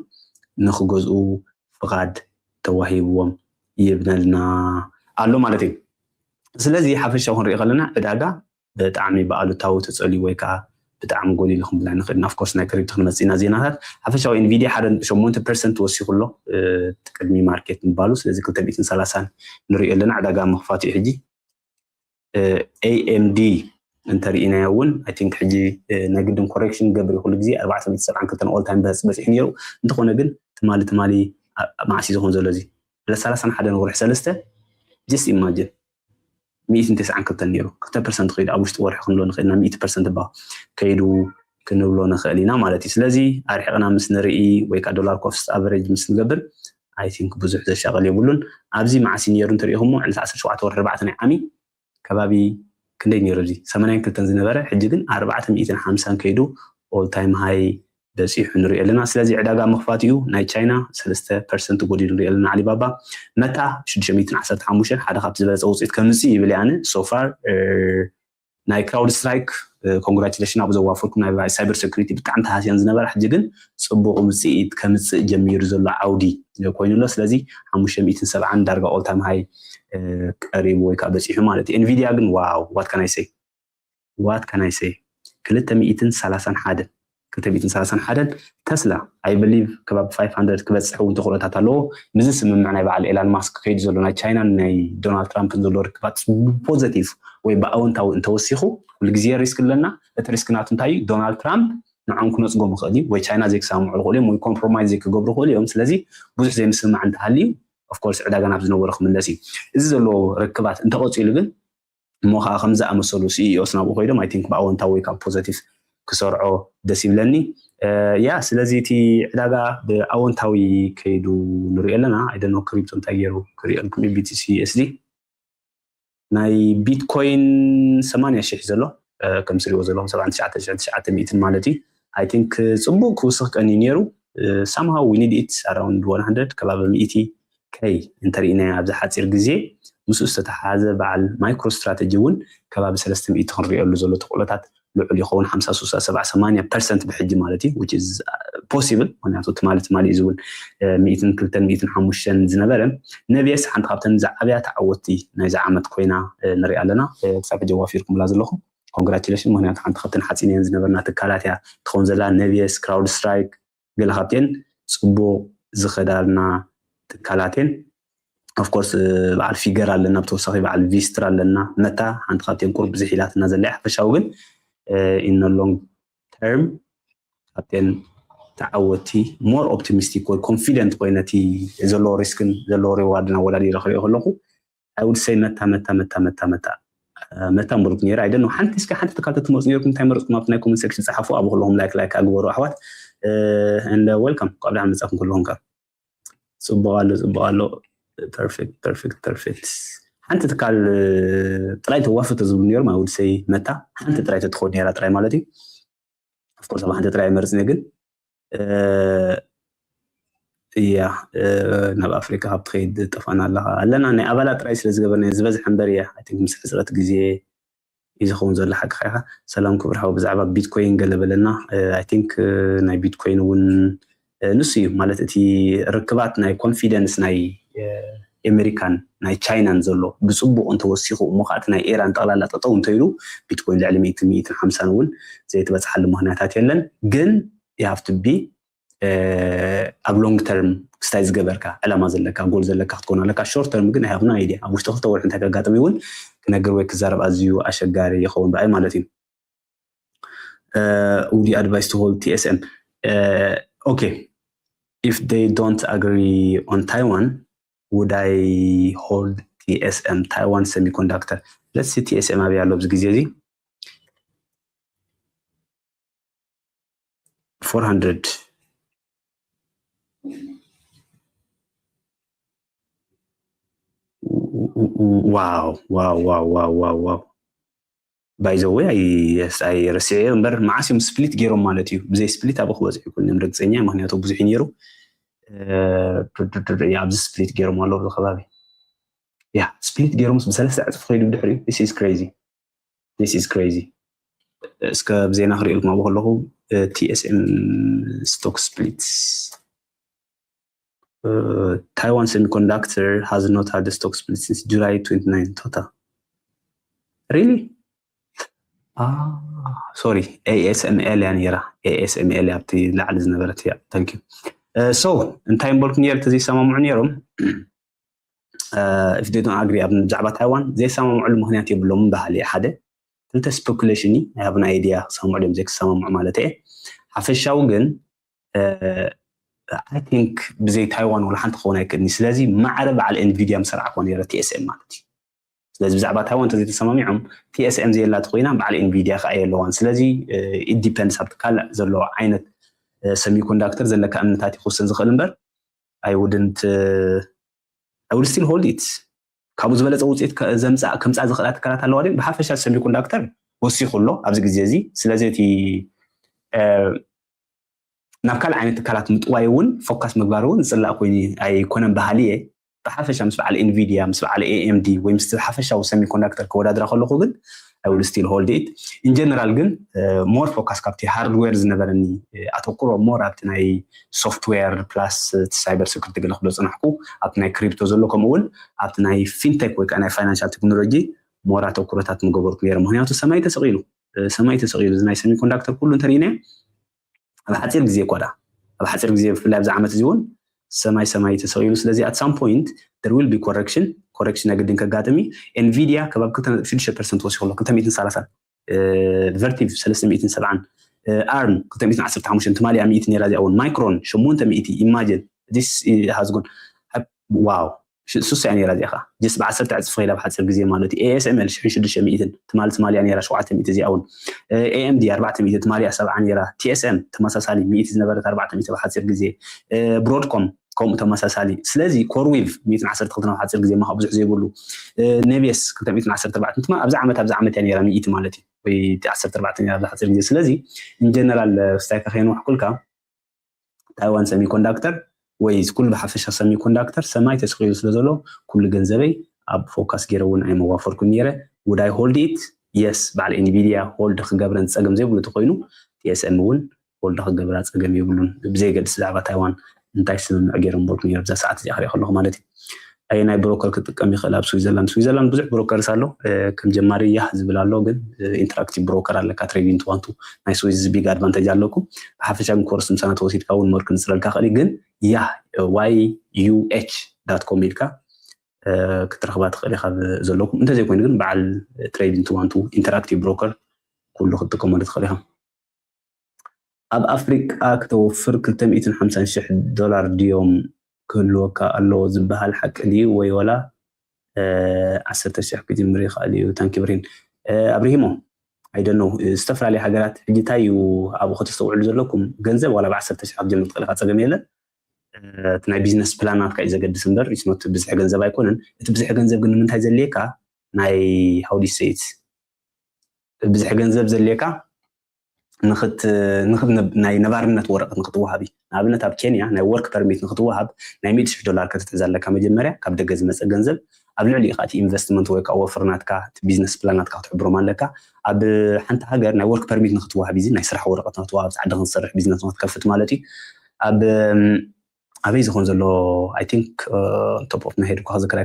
ንክገዝኡ ፍቓድ ተዋሂብዎም ይብለና ኣሎ ማለት እዩ። ስለዚ ሓፈሻዊ ክንሪኦ ከለና ዕዳጋ ብጣዕሚ ብኣሉታዊ ተፀልዩ ወይ ከዓ ብጣዕሚ ጎሊሉ ክንብል ኣይንኽእልን። Of course ናይ ክሪፕቶ ክንመፅእ ኢና ዜናታት ሓፈሻዊ Nvidia ሓደ ነጥቢ ሸሞንተ ፐርሰንት ወሲኹ ኣሎ ቅድሚ ማርኬት ምባሉ። ስለዚ ክልተ ሚእትን ሰላሳን ንሪኦ ኣለና ዕዳጋ ምኽፋት እዩ ሕጂ። A M D እንተሪኢናዮ እውን I think ሕጂ ናይ ግድን ኮሬክሽን ገብር እዩ ኩሉ ግዜ ኣርባዕተ ሚእቲ ሰብዓን ክልተን all time best በፂሑ ነይሩ። እንተኾነ ግን ትማሊ ትማሊ መዓስ እዩ ዝኾን ዘሎ እዚ ዕለት ሰላሳን ሓደን ወርሒ ሰለስተ just imagine ሚእትን ተስዓን ክልተን ነይሩ ክልተ ፐርሰንት ከይዱ ኣብ ውሽጢ ወርሒ ክንብሎ ንኽእል ኢና ሚእቲ ፐርሰንት እባ ከይዱ ክንብሎ ንኽእል ኢና ማለት እዩ። ስለዚ ኣርሒቕና ምስ ንርኢ ወይ ከዓ ዶላር ኮስት ኣቨሬጅ ምስ ንገብር I think ብዙሕ ዘሻቕል የብሉን። ኣብዚ መዓስ እዩ ነይሩ እንተሪኢኹሞ ዕለት ዓሰርተ ሸውዓተ ወርሒ ኣርባዕተ ናይ ዓሚ ከባቢ ክንደይ ነይሩ እዚ ሰማንያን ክልተን ዝነበረ ሕጂ ግን ኣርባዕተ ሚእትን ሓምሳን ከይዱ all time high በፂሑ ንሪኦ ኣለና። ስለዚ ዕዳጋ ምኽፋት እዩ ናይ ቻይና ሰለስተ ፐርሰንት ጎዲሉ ንሪኦ ኣለና። ኣሊባባ መታ ሽዱሽተ ሚእትን ዓሰርተ ሓሙሽተን ሓደ ካብቲ ዝበለፀ ውፅኢት ከምፅእ ይብል ኣነ so far ናይ ክራውድ ስትራይክ ኮንግራቹሌሽን ኣብ ዘዋፈርኩም ናይ ሳይበር ሴኩሪቲ ብጣዕሚ ተሃስየን ዝነበራ፣ ሕጂ ግን ፅቡቕ ውፅኢት ከምፅእ ጀሚሩ ዘሎ ዓውዲ ኮይኑ ኣሎ። ስለዚ ሓሙሽተ ሚእትን ሰብዓን ዳርጋ ኦል ታይም ሃይ ቀሪቡ ወይ ከዓ በፂሑ ማለት እዩ። ኤንቪዲያ ግን ዋው፣ ዋት ካን ኣይ ሰይ ዋት ካን ኣይ ሰይ ክልተ ሚእትን ሰላሳን ሓደን ክልተ ሚእትን ሰላሳን ሓደን ተስላ ኣይ ብሊቭ ከባቢ ፋይቭ ሃንድረድ ክበፅሕ እውን ተኽእሎታት ኣለዎ። ምስዚ ስምምዕ ናይ በዓል ኤላን ማስክ ከይዱ ዘሎ ናይ ቻይናን ናይ ዶናልድ ትራምፕን ዘሎ ርክባት ብፖዘቲቭ ወይ ብኣወንታዊ እንተወሲኹ፣ ኩሉ ግዜ ሪስክ ኣለና። እቲ ሪስክ ናቱ እንታይ እዩ? ዶናልድ ትራምፕ ንዖም ክነፅጎም ይኽእል እዩ፣ ወይ ቻይና ዘይክሰማምዑ ይኽእሉ እዮም፣ ወይ ኮምፕሮማይዝ ዘይክገብሩ ይኽእሉ እዮም። ስለዚ ብዙሕ ዘይምስምማዕ እንተሃልዩ ኦፍኮርስ ዕዳጋ ናብ ዝነበሮ ክምለስ እዩ። እዚ ዘለዎ ርክባት እንተቐፂሉ ግን እሞ ከዓ ከም ዝኣመሰሉ ሲኢኦስ ናብኡ ኮይዶም ኣይ ቲንክ ብኣወንታዊ ወይ ካብ ፖዘቲቭ ክሰርዖ ደስ ይብለኒ። ያ ስለዚ እቲ ዕዳጋ ብኣወንታዊ ከይዱ ንሪኦ ኣለና። ኣይደኖ ክሪፕቶ እንታይ ገይሩ ክሪኦልኩም ዩ። ቢቲሲ ዩኤስዲ ናይ ቢትኮይን ሰማንያ ሺሕ ዘሎ ከም ስሪዎ ዘለኹም ሰብዓን ትሽዓተ ሽሕን ትሽዓተ ሚእትን ማለት እዩ። ኣይ ቲንክ ፅቡቅ ክውስኽ ቀኒ ነይሩ። ሳምሃው ዊ ኒድ ኢት ኣራውንድ ዋን ሃንድረድ ከባቢ ሚእቲ ከይ እንተሪእናዮ ኣብዚ ሓፂር ግዜ ምስኡ ዝተተሓሓዘ በዓል ማይክሮ ስትራተጂ እውን ከባቢ ሰለስተ ሚእቲ ክንሪኦሉ ዘሎ ተኽእሎታት ልዑል ይኸውን። ሓምሳ ሱሳ ሰብዓ ሰማንያ ፐርሰንት ብሕጂ ማለት እዩ which is possible። ምክንያቱ ትማሊ ትማሊ እዚ እውን ሚእትን ክልተን ሚእትን ሓሙሽተን ዝነበረ ነብየስ ሓንቲ ካብተን ዝዓብያ ተዓወትቲ ናይዚ ዓመት ኮይና ንሪኣ ኣለና። ክሳብ ሕጂ ዋፊርኩምላ ዘለኹም ኮንግራቹሌሽን። ምክንያቱ ሓንቲ ካብተን ሓፂነን ዝነበርና ትካላት እያ ትኸውን ዘላ። ነብየስ፣ ክራውድ ስትራይክ ገለ ካብተን ፅቡቅ ዝኸዳልና ትካላት እየን። ኦፍኮርስ በዓል ፊገር ኣለና፣ ብተወሳኺ በዓል ቪስትር ኣለና። መታ ሓንቲ ካብተን ቁርብ ዝሒላትና ዘላ ሓፈሻዊ ግን ኢን ሎንግ ተርም ካብተን ተዓወቲ ሞር ኦፕቲሚስቲክ ወይ ኮንፊደንት ኮይነ እቲ ዘለዎ ሪስክን ዘለዎ ሪዋርድን ኣወዳዲረ ክሪኦ ከለኹ ኣይ ውድ ሰይ መታ መታ መታ መታ መታ መታ ምብልኩ ነይረ። ኣይ ደኖ ሓንቲ እስከ ሓንቲ ትካል ተትመርፁ ነይርኩም እንታይ መረፅኩም ኣብቲ ናይ ኮመንት ሴክሽን ፀሓፉ። ኣብ ኩለኹም ላይክ ላይክ ኣግበሩ ኣሕዋት። እንደ ዌልካም ካብ ደሓን መፃኩም ኩለኹም ከ ጽቡቕ ኣሎ ጽቡቕ ኣሎ። ፐርፌክት ፐርፌክት ፐርፌክት። ሓንቲ ትካል ጥራይ ተዋፍር ተዝብሉ ነይሮም ኣይ ውድ ሰይ መታ ሓንቲ ጥራይ ተትኸውን ነይራ ጥራይ ማለት እዩ። ኦፍኮርስ ኣብ ሓንቲ ጥራይ መርፅነ ግን እያ ናብ ኣፍሪካ ካብ ትኸይድ ጠፋና ኣለኻ ኣለና ናይ ኣባላት ጥራይ ስለ ዝገበርና ዝበዝሐ እምበር እያ። ኣይ ቲንክ ምስ ሕፅረት ግዜ እዩ ዝኸውን ዘሎ ሓቅኻ ኢኻ። ሰላም ክቡር ሓው ብዛዕባ ቢትኮይን ገለ በለና። ኣይ ቲንክ ናይ ቢትኮይን እውን ንሱ እዩ ማለት እቲ ርክባት ናይ ኮንፊደንስ ናይ ኣሜሪካን ናይ ቻይናን ዘሎ ብፅቡቅ እንተወሲኹ እሞ ከዓ እቲ ናይ ኤራን ጠቕላላ ጠጠው እንተይሉ ቢትኮይን ልዕሊ ሚእትን ሚእትን ሓምሳን እውን ዘይትበፅሓሉ ምክንያታት የለን። ግን you have to be ኣብ ሎንግ ተርም ክስታይ ዝገበርካ ዕላማ ዘለካ ጎል ዘለካ ክትኮን ኣለካ። ሾርት ተርም ግን ኣይሃብና ኢድያ ኣብ ውሽጢ ክልተ ወርሒ እንታይ ከጋጥም እውን ክነግር ወይ ክዛረብ ኣዝዩ ኣሸጋሪ ይኸውን ብኣይ ማለት እዩ። Would you advise to hold T S M? Okay, if they don't agree on Taiwan, would I hold T S M, Taiwan Semiconductor? Let's see T S M ኣበይ ኣሎ ኣብዚ ግዜ እዚ። Four hundred. Wow, wow, wow, wow, wow, wow. By the way, I, yes, I ረሲዐ እምበር መዓስ እዮም ስፕሊት ገይሮም ማለት እዩ። ብዘይ ስፕሊት ኣብ ክበፅሑ ይኩን እዮም ርግፀኛ፣ ምክንያቱ ብዙሕ እዩ ነይሩ። ኣብዚ ስፕሊት ገይሮም ኣለዉ ኣብዚ ከባቢ። ያ ስፕሊት ገይሮምስ ብሰለስተ ዕፅፍ ከይዱ ብድሕሪኡ። This is crazy. This is crazy. እስከ ብዜና ክሪእልኩም ኣብኡ ከለኹ ቲኤስኤም ስቶክ ስፕሊት Taiwan Semiconductor has not had a stock split since July twenty-nine. Tota really? Ah, sorry, ASML እያ ነይራ። ASML ኣብቲ ላዕሊ ዝነበረት እያ። Thank you. So እንታይ እምበልኩም ነይረ ተዘይሰማምዑ ነይሮም? If they don't agree ኣብ ብዛዕባ ታይዋን ዘይሰማምዑሉ ምክንያት የብሎምን በሃሊ እየ። ሓደ ክልተ ስፔኩሌሽን እዩ። I have an idea ክሰማምዑ ድዮም ዘይክሰማምዑ ማለት እየ። ሓፈሻዊ ግን I think ብዘይ ታይዋን ወላ ሓንቲ ክኸውን ኣይክእልኒ። ስለዚ ማዕረ በዓል ኤንቪዲያ ምሰርዓኹ ነይረ ቲኤስኤም ማለት እዩ። ስለዚ ብዛዕባ ታይዋን እንተዘይተሰማሚዖም ቲኤስኤም ዘየላ ተኮይና በዓል ኤንቪዲያ ከዓ የለዋን። ስለዚ it depends ኣብቲ ካልእ ዘሎ ዓይነት ሰሚኮንዳክተር ዘለካ እምነታት ይክውስን ዝኽእል እምበር I wouldn't I would still hold it። ካብኡ ዝበለፀ ውፅኢት ከምፃእ ዝኽእላ ትካላት ኣለዋ ድን ብሓፈሻ ሰሚኮንዳክተር ወሲኹ ኣሎ ኣብዚ ግዜ እዚ። ስለዚ እቲ ናብ ካልእ ዓይነት ትካላት ምጥዋይ እውን ፎካስ ምግባር እውን ዝፅላእ ኮይኑ ኣይኮነን በሃሊ እየ። ብሓፈሻ ምስ በዓል ኤንቪዲያ ምስ በዓል ኤኤምዲ ወይ ምስ ሓፈሻዊ ሰሚኮንዳክተር ከወዳድራ ከለኹ ግን I will still hold it. In general ግን more focus ካብቲ hardware ዝነበረኒ ኣተኩሮ more ኣብቲ ናይ software plus cyber security ገለ ክብሎ ዝጸናሕኩ ኣብቲ ናይ crypto ዘሎ ከምኡ እውን ኣብቲ ናይ fintech ወይ ከዓ ናይ financial technology more ኣተኩሮታት ምገበርኩ ነይረ። ምክንያቱ ሰማይ ተሰቒሉ ሰማይ ተሰቒሉ እዚ ናይ semiconductor ኩሉ እንተርኢናዮ ኣብ ሓፂር ግዜ እኳ ደኣ ኣብ ሓፂር ግዜ ብፍላይ ኣብዚ ዓመት እዚ እውን ሰማይ ሰማይ ተሰቒሉ። ስለዚ at some point there will be correction correction ናይ ግድን ከጋጥም እዩ። Nvidia ከባቢ ክልተ ነጥቢ ሽዱሽተ ፐርሰንት ወሲኹ ኣሎ ክልተ ሚእትን ሰላሳን Vertiv ሰለስተ ሚእትን ሰብዓን ARM ክልተ ሚእትን ዓሰርተ ሓሙሽተ ትማሊ ሚእቲ ነይራ እዚኣ እውን Micron ሸሞንተ ሚእቲ imagine this has gone wow ሱስ እያ ነይራ እዚኣ ከዓ just ብዓሰርተ ዕፅፊ ከይዳ ብሓፂር ግዜ ማለት እዩ። ASML ሽሕን ሽዱሽተ ሚእትን ትማሊ ትማሊያ ነይራ ሸውዓተ ሚእቲ እዚኣ እውን AMD ኣርባዕተ ሚእቲ ትማሊያ ሰብዓ ነይራ TSM ተመሳሳሊ ሚእቲ ዝነበረት ኣርባዕተ ሚእቲ ብሓፂር ግዜ Broadcom ከምኡ ተመሳሳሊ ስለዚ CoreWeave ሚእትን ዓሰርተ ክልተን ኣብ ሓፂር ግዜ ማካ ብዙሕ ዘይብሉ Nebius ክልተ ሚእትን ዓሰርተ ኣርባዕተን ትማ ኣብዚ ዓመት ኣብዚ ዓመት እያ ነይራ ሚእቲ ማለት እዩ ወይ ዓሰርተ ኣርባዕተ ነይራ ኣብዚ ሓፂር ግዜ ስለዚ in general ስታይካ ከየንዋሕኩልካ ታይዋን semiconductor ወይ ኩሉ ብሓፈሻ semiconductor ሰማይ ተሰቒሉ ስለ ዘሎ ኩሉ ገንዘበይ ኣብ focus ገይረ እውን ኣይመዋፈርኩን ነይረ። Would I hold it? Yes በዓል Nvidia hold ክገብረን ፀገም ዘይብሉ ተኮይኑ TSM እውን hold ክገብራ ፀገም የብሉን ብዘይገድስ ብዛዕባ ታይዋን እንታይ ስምምዕ ገይሮም በልኩ ነይረ ብዛ ሰዓት እዚኣ ክሪኦ ከለኹ ማለት እዩ። ኣየናይ broker ክጥቀም ይኽእል ኣብ Switzerland? Switzerland ብዙሕ brokers ኣሎ። ከም ጀማሪ ያህ ዝብል ኣሎ ግን interactive broker ኣለካ trading to one to ናይ Swiss big advantage ኣለኩም። ብሓፈሻ ግን course ምሳና ተወሲድካ እውን more ክንፅረልካ ክእል ግን ያህ yuh.com ኢልካ ክትረኽባ ትኽእል ኢኻ ዘለኩም እንተዘይኮይኑ ግን በዓል trading to one to interactive broker ኩሉ ክትጥቀመሉ ትኽእል ኢኻ። ኣብ ኣፍሪቃ ክተወፍር ክልተ ሚእትን ሓምሳን ሽሕ ዶላር ድዮም ክህልወካ ኣለዎ ዝበሃል ሓቂ ድዩ ወይ ወላ ዓሰርተ ሽሕ ክጅምር ይኽእል እዩ? ታንኪ ብሪን ኣብርሂሞ ኣይደኖ ዝተፈላለዩ ሃገራት ሕጂ እንታይ እዩ ኣብኡ ከተስተውዕሉ ዘለኩም ገንዘብ ዋላ ብዓሰርተ ሽሕ ክትጀምር ትኽእል ኢኻ ፀገም የለን እቲ ናይ ቢዝነስ ፕላን ናትካ እዩ ዘገድስ እምበር it's not ብዝሒ ገንዘብ ኣይኮነን እቲ ብዝሒ ገንዘብ ግን ንምንታይ ዘድልየካ ናይ how do you say it ብዝሒ ገንዘብ ዘድልየካ ናይ ነባርነት ወረቐት ንክትወሃብ እዩ። ንኣብነት ኣብ ኬንያ ናይ work permit ንክትወሃብ ናይ ሚእቲ ሽሕ ዶላር ከተትሕዝ ኣለካ መጀመርያ ካብ ደገ ዝመፀ ገንዘብ ኣብ ልዕሊኡ ከዓ እቲ ኢንቨስትመንት ወይ ከዓ ወፍር ናትካ እቲ ቢዝነስ ፕላን ናትካ ክትሕብሮም ኣለካ። ኣብ ሓንቲ ሃገር ናይ work permit ንክትወሃብ እዩ ናይ ስራሕ ወረቐት ንክትወሃብ ዓዲ ክትሰርሕ ቢዝነስ ንክትከፍት ማለት እዩ። ኣብ ኣበይ ዝኮን ዘሎ I think top of my head እኳ ክዝክር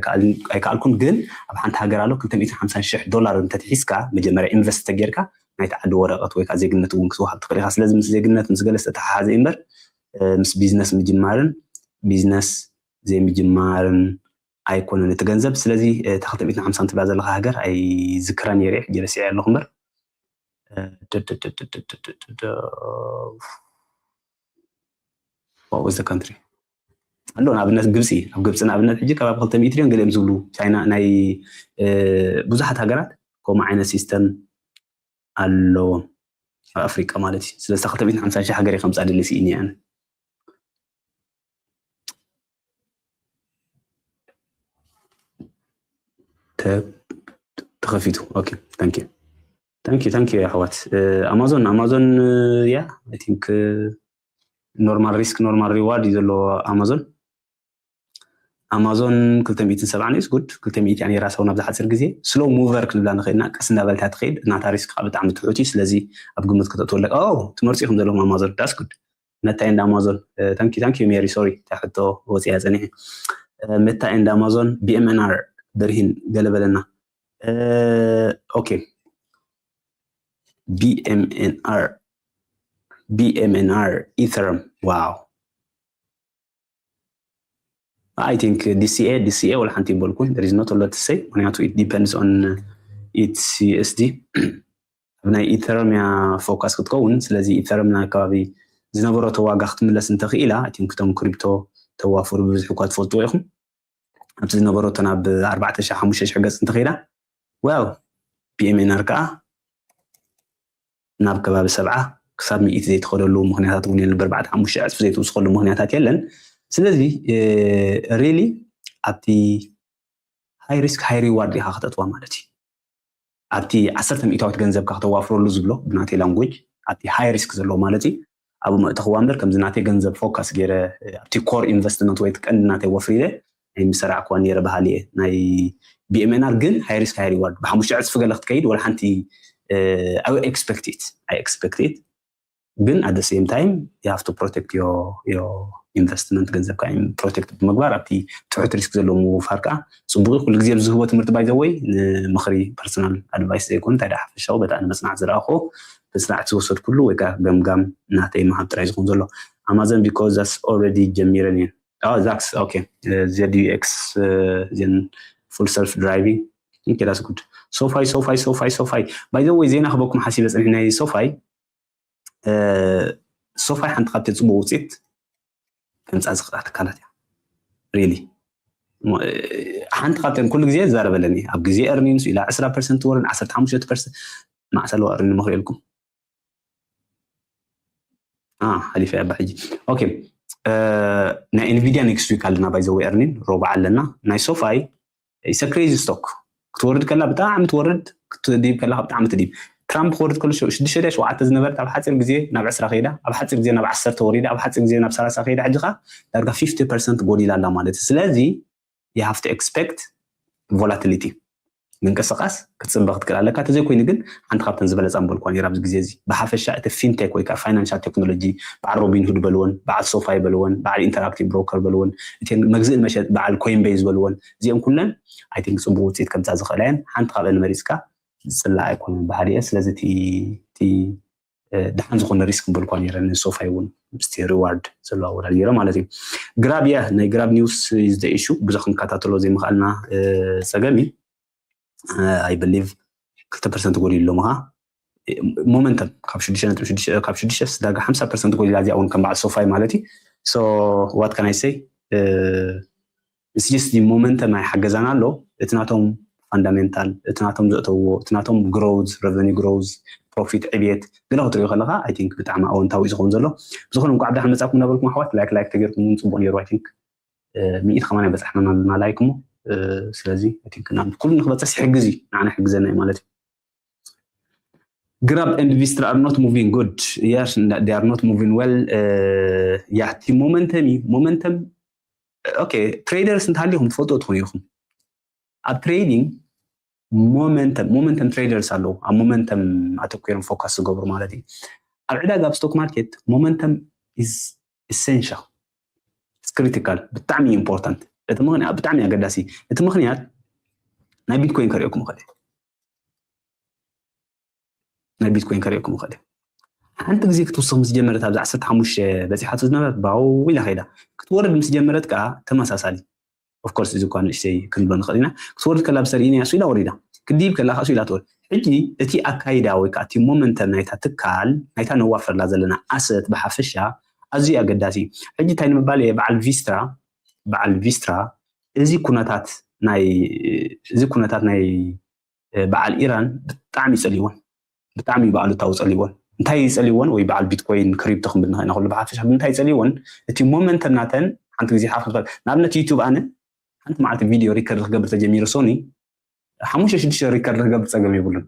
ኣይከኣልኩን ግን ኣብ ሓንቲ ሃገር ኣሎ ክልተ ሚእትን ሓምሳን ሽሕ ዶላር እንተትሒዝካ መጀመርያ ኢንቨስት ተጌርካ ናይቲ ዓዲ ወረቐት ወይ ከዓ ዜግነት እውን ክትወሃብ ትኽእል ኢኻ። ስለዚ ምስ ዜግነት ምስ ገለ ዝተተሓሓዘ እዩ እምበር ምስ ቢዝነስ ምጅማርን ቢዝነስ ዘይምጅማርን ኣይኮነን እቲ ገንዘብ። ስለዚ እታ ክልተ ሚእትን ሓምሳን ትብላ ዘለኻ ሃገር ኣይዝክራን እየ ርኤ ሕጂ ረሲዐ ኣለኹ እምበር what was the country ኣሎ ንኣብነት ግብፂ ኣብ ግብፂ ንኣብነት ሕጂ ከባቢ ክልተ ሚእቲ ድዮም ገሊኦም ዝብሉ ቻይና ናይ ብዙሓት ሃገራት ከምኡ ዓይነት ሲስተም ኣለዎም ኣብ ኣፍሪቃ ማለት እዩ። ስለዚ ክልተ ሚእትን ሓምሳን ሺሕ ሃገር ከምፃ ደሊ ስኢኒ ኣነ ተከፊቱ okay thank you thank you thank you ኣሕዋት ኣማዞን ኣማዞን ያ I think normal risk normal reward እዩ ዘለዎ ኣማዞን ኣማዞን ክልተ ሚእትን ሰብዓን is good ክልተ ሚእቲ እያ ነይራ ሰው ናብዚ ሓፂር ግዜ slow mover ክንብላ ንኽእልና ቀስ እንዳበልታ ትኸይድ ናታ risk ከዓ ብጣዕሚ ትሑት እዩ ስለዚ ኣብ ግምት ከተእትወለካ ትመርፂ ኢኹም ዘለኹም ኣማዞን that's good መታ and ኣማዞን thank you thank you ሜሪ sorry እታ ሕቶ ወፂያ ፀኒሐ መታ and ኣማዞን BMNR ብርሂን ገለ በለና okay BMNR BMNR Ethereum wow I think DCA DCA ወላ ሓንቲ ይበልኩ there is not a lot to say ምክንያቱ it depends on its USD ኣብ ናይ ኢተረም እያ focus ክትከውን ስለዚ ኢተረም ናይ ከባቢ ዝነበረቶ ዋጋ ክትምለስ እንተኽኢላ I think እቶም ክሪፕቶ ተዋፍሩ ብብዝሒ እኳ ትፈልጥዎ ኢኹም ኣብቲ ዝነበረቶ ናብ ኣርባዕተ ሽሕ ሓሙሽተ ሽሕ ገፅ እንተኸይዳ well BMNR ከዓ ናብ ከባቢ ሰብዓ ክሳብ ሚእቲ ዘይትኸደሉ ምክንያታት እውን የለን በርባዕተ ሓሙሽተ ዕፅፊ ዘይትውስኸሉ ምክንያታት የለን ስለዚ really ኣብቲ high risk high reward ኢኻ ክተእትዋ ማለት እዩ ኣብቲ ዓሰርተ ሚእታዊት ገንዘብካ ክተዋፍረሉ ዝብሎ ብናተይ language ኣብቲ high risk ዘለዎ ማለት እዩ ኣብኡ መእተኽዋ እምበር ከምዚ ናተይ ገንዘብ focus ገይረ ኣብቲ core investment ወይ ቀንዲ ናተይ ወፍሪ ኢለ ኣይምሰራዕክዋ ነይረ በሃሊ እየ ናይ BMNR ግን high risk high reward ብሓሙሽተ ዕፅፊ ገለ ክትከይድ ወላ ሓንቲ I expect it I expect it ግን at the same time you have to protect your your investment ገንዘብካ protect ብምግባር ኣብቲ ትሑት risk ዘለዎ ምውፋር ከዓ ፅቡቅ ኩሉ ግዜ ዝህቦ ትምህርቲ by the way ንምኽሪ personal advice ዘይኮነ እንታይ ደኣ ሓፈሻዊ በታ ንመፅናዕቲ ዝረኣኹ መፅናዕቲ ዝወሰድኩሉ ወይ ከዓ ገምጋም ናተይ ምሃብ ጥራይ ዝኸውን ዘሎ Amazon because that's already ጀሚረን እየን that's okay ZUX then full self driving okay that's good SoFi SoFi SoFi SoFi by the way ዜና ክበኩም ሓሲበ ፀኒሕ ናይ SoFi SoFi ሓንቲ ካብተን ፅቡቅ ውፅኢት ከምፃ ዝኽእላ ትካላት እያ really ሓንቲ ካብተን ኩሉ ግዜ ዝዛረበለኒ ኣብ ግዜ earnings ኢላ ዕስራ percent ወርድ ዓሰርተ ሓሙሽተ percent ማዕሰ ኣለዋ earning መኽሪኤልኩም ሓሊፈ እያ ሕጂ okay ናይ Nvidia next week ኣለና by the way earning ሮባ ኣለና ናይ SoFi it's a crazy stock ክትወርድ ከላ ብጣዕሚ ትወርድ ክትድይብ ከላ ብጣዕሚ ትድይብ ትራምፕ ክወርድ ከሎ ሽዱሽተ ሸውዓተ ዝነበረት ኣብ ሓፂር ግዜ ናብ ዕስራ ከይዳ ኣብ ሓፂር ግዜ ናብ ዓሰርተ ወሪዳ ኣብ ሓፂር ግዜ ናብ ሰላሳ ከይዳ ሕጂ ከ ዳርጋ fifty percent ጎዲላ ኣላ ማለት እዩ ስለዚ you have to expect volatility ምንቅስቃስ ክትፅበ ክትክእል ኣለካ ተዘይኮይኑ ግን ሓንቲ ካብተን ዝበለፃ ምበልኳ ነራ ኣብዚ ግዜ እዚ ብሓፈሻ እቲ fintech ወይ ከዓ financial technology በዓል Robinhood በልወን በዓል SoFi በልወን በዓል interactive broker በልወን እተን መግዝእን መሸጥ በዓል Coinbase በልወን እዚኦም ኩለን I think ፅቡቅ ውፅኢት ከምፃ ዝኽእላ እየን ሓንቲ ካብአን መሪፅካ ዝፅላእ ኣይኮነን ባህሪ እየ ስለዚ እቲ ደሓን ዝኾነ risk ምበልኳ ነረ ን SoFi እውን ምስቲ reward ዘለዎ ኣወዳዲረ ማለት እዩ Grab እያ ናይ Grab news is the issue ብዙሕ ክንከታተሎ ዘይምኽኣልና ፀገም እዩ I believe ክልተ percent ጎዲሉ ኣሎ ምኻ momentum ካብ ሽዱሽተ ነጥቢ ሽዱሽተ ካብ ሽዱሽተ ዳርጋ ሓምሳ percent ጎዲላ እዚኣ እውን ከም በዓል SoFi ማለት እዩ so what can I say it's just momentum ኣይሓገዛን ኣሎ እቲ ናቶም fundamental እቲ ናቶም ዘእተውዎ እቲ ናቶም growth revenue growth profit ዕብየት ገለ ክትሪኦ ከለካ I think ብጣዕሚ ኣወንታዊ ዝኸውን ዘሎ ብዝኾነ እንኳዕ ብዳሕን መፃኩም እናበልኩም ኣሕዋት like like ተገይርኩም እውን ፅቡቅ ነይሩ I think ሚእቲ ከማን በፃሕና ኣለና like ሞ ስለዚ I think ኩሉ ንክበፅሕ ይሕግዝ እዩ ንዓና ይሕግዘና እዩ ማለት እዩ Grab and Vistra are not moving good yes they are not moving well ያቲ momentum እዩ momentum okay traders እንተሃሊኹም ትፈልጡ ትኾኑ ኢኹም ኣብ trading momentum momentum traders ኣለዉ ኣብ momentum ኣተኮይሮም focus ዝገብሩ ማለት እዩ ኣብ ዕዳጋ ኣብ stock market momentum is essential it's critical ብጣዕሚ important እቲ ምክንያት ብጣዕሚ ኣገዳሲ እቲ ምክንያት ናይ Bitcoin ከሪኦኩም ይኽእል ናይ Bitcoin ከሪኦኩም ይኽእል ሓንቲ ግዜ ክትውስኽ ምስ ጀመረት ኣብዚ ዓሰርተ ሓሙሽተ በፂሓቶ ዝነበረት ባው ኢላ ከይዳ ክትወርድ ምስ ጀመረት ከዓ ተመሳሳሊ of course እዚ እኳ ንእሽተይ ክንብሎ ንኽእል ኢና ክትወርድ ከላ ብሰሪእና እያ ኢላ ወሪዳ ክድይብ ከላ ከዓ ኢላ ትወርድ ሕጂ እቲ ኣካይዳ ወይ ከዓ እቲ momentum ናይታ ትካል ናይታ ነዋፍረላ ዘለና asset ብሓፈሻ ኣዝዩ ኣገዳሲ እዩ ሕጂ እንታይ ንምባል እየ በዓል Vistra በዓል Vistra እዚ ኩነታት ናይ እዚ ኩነታት ናይ በዓል ኢራን ብጣዕሚ እዩ ፀሊእወን ብጣዕሚ እዩ ብኣሉታዊ ፀሊእወን እንታይ እዩ ፀሊእወን ወይ በዓል Bitcoin crypto ክንብል ንኽእል ኢና ኩሉ ብሓፈሻ ብምንታይ እዩ ፀሊእወን እቲ momentum ናተን ሓንቲ ግዜ ሓፍ ክበል ንኣብነት YouTube ኣነ ሓንቲ መዓልቲ video record ክገብር ተጀሚሩ Sony ሓሙሽተ ሽዱሽተ record ክገብር ፀገም የብሉን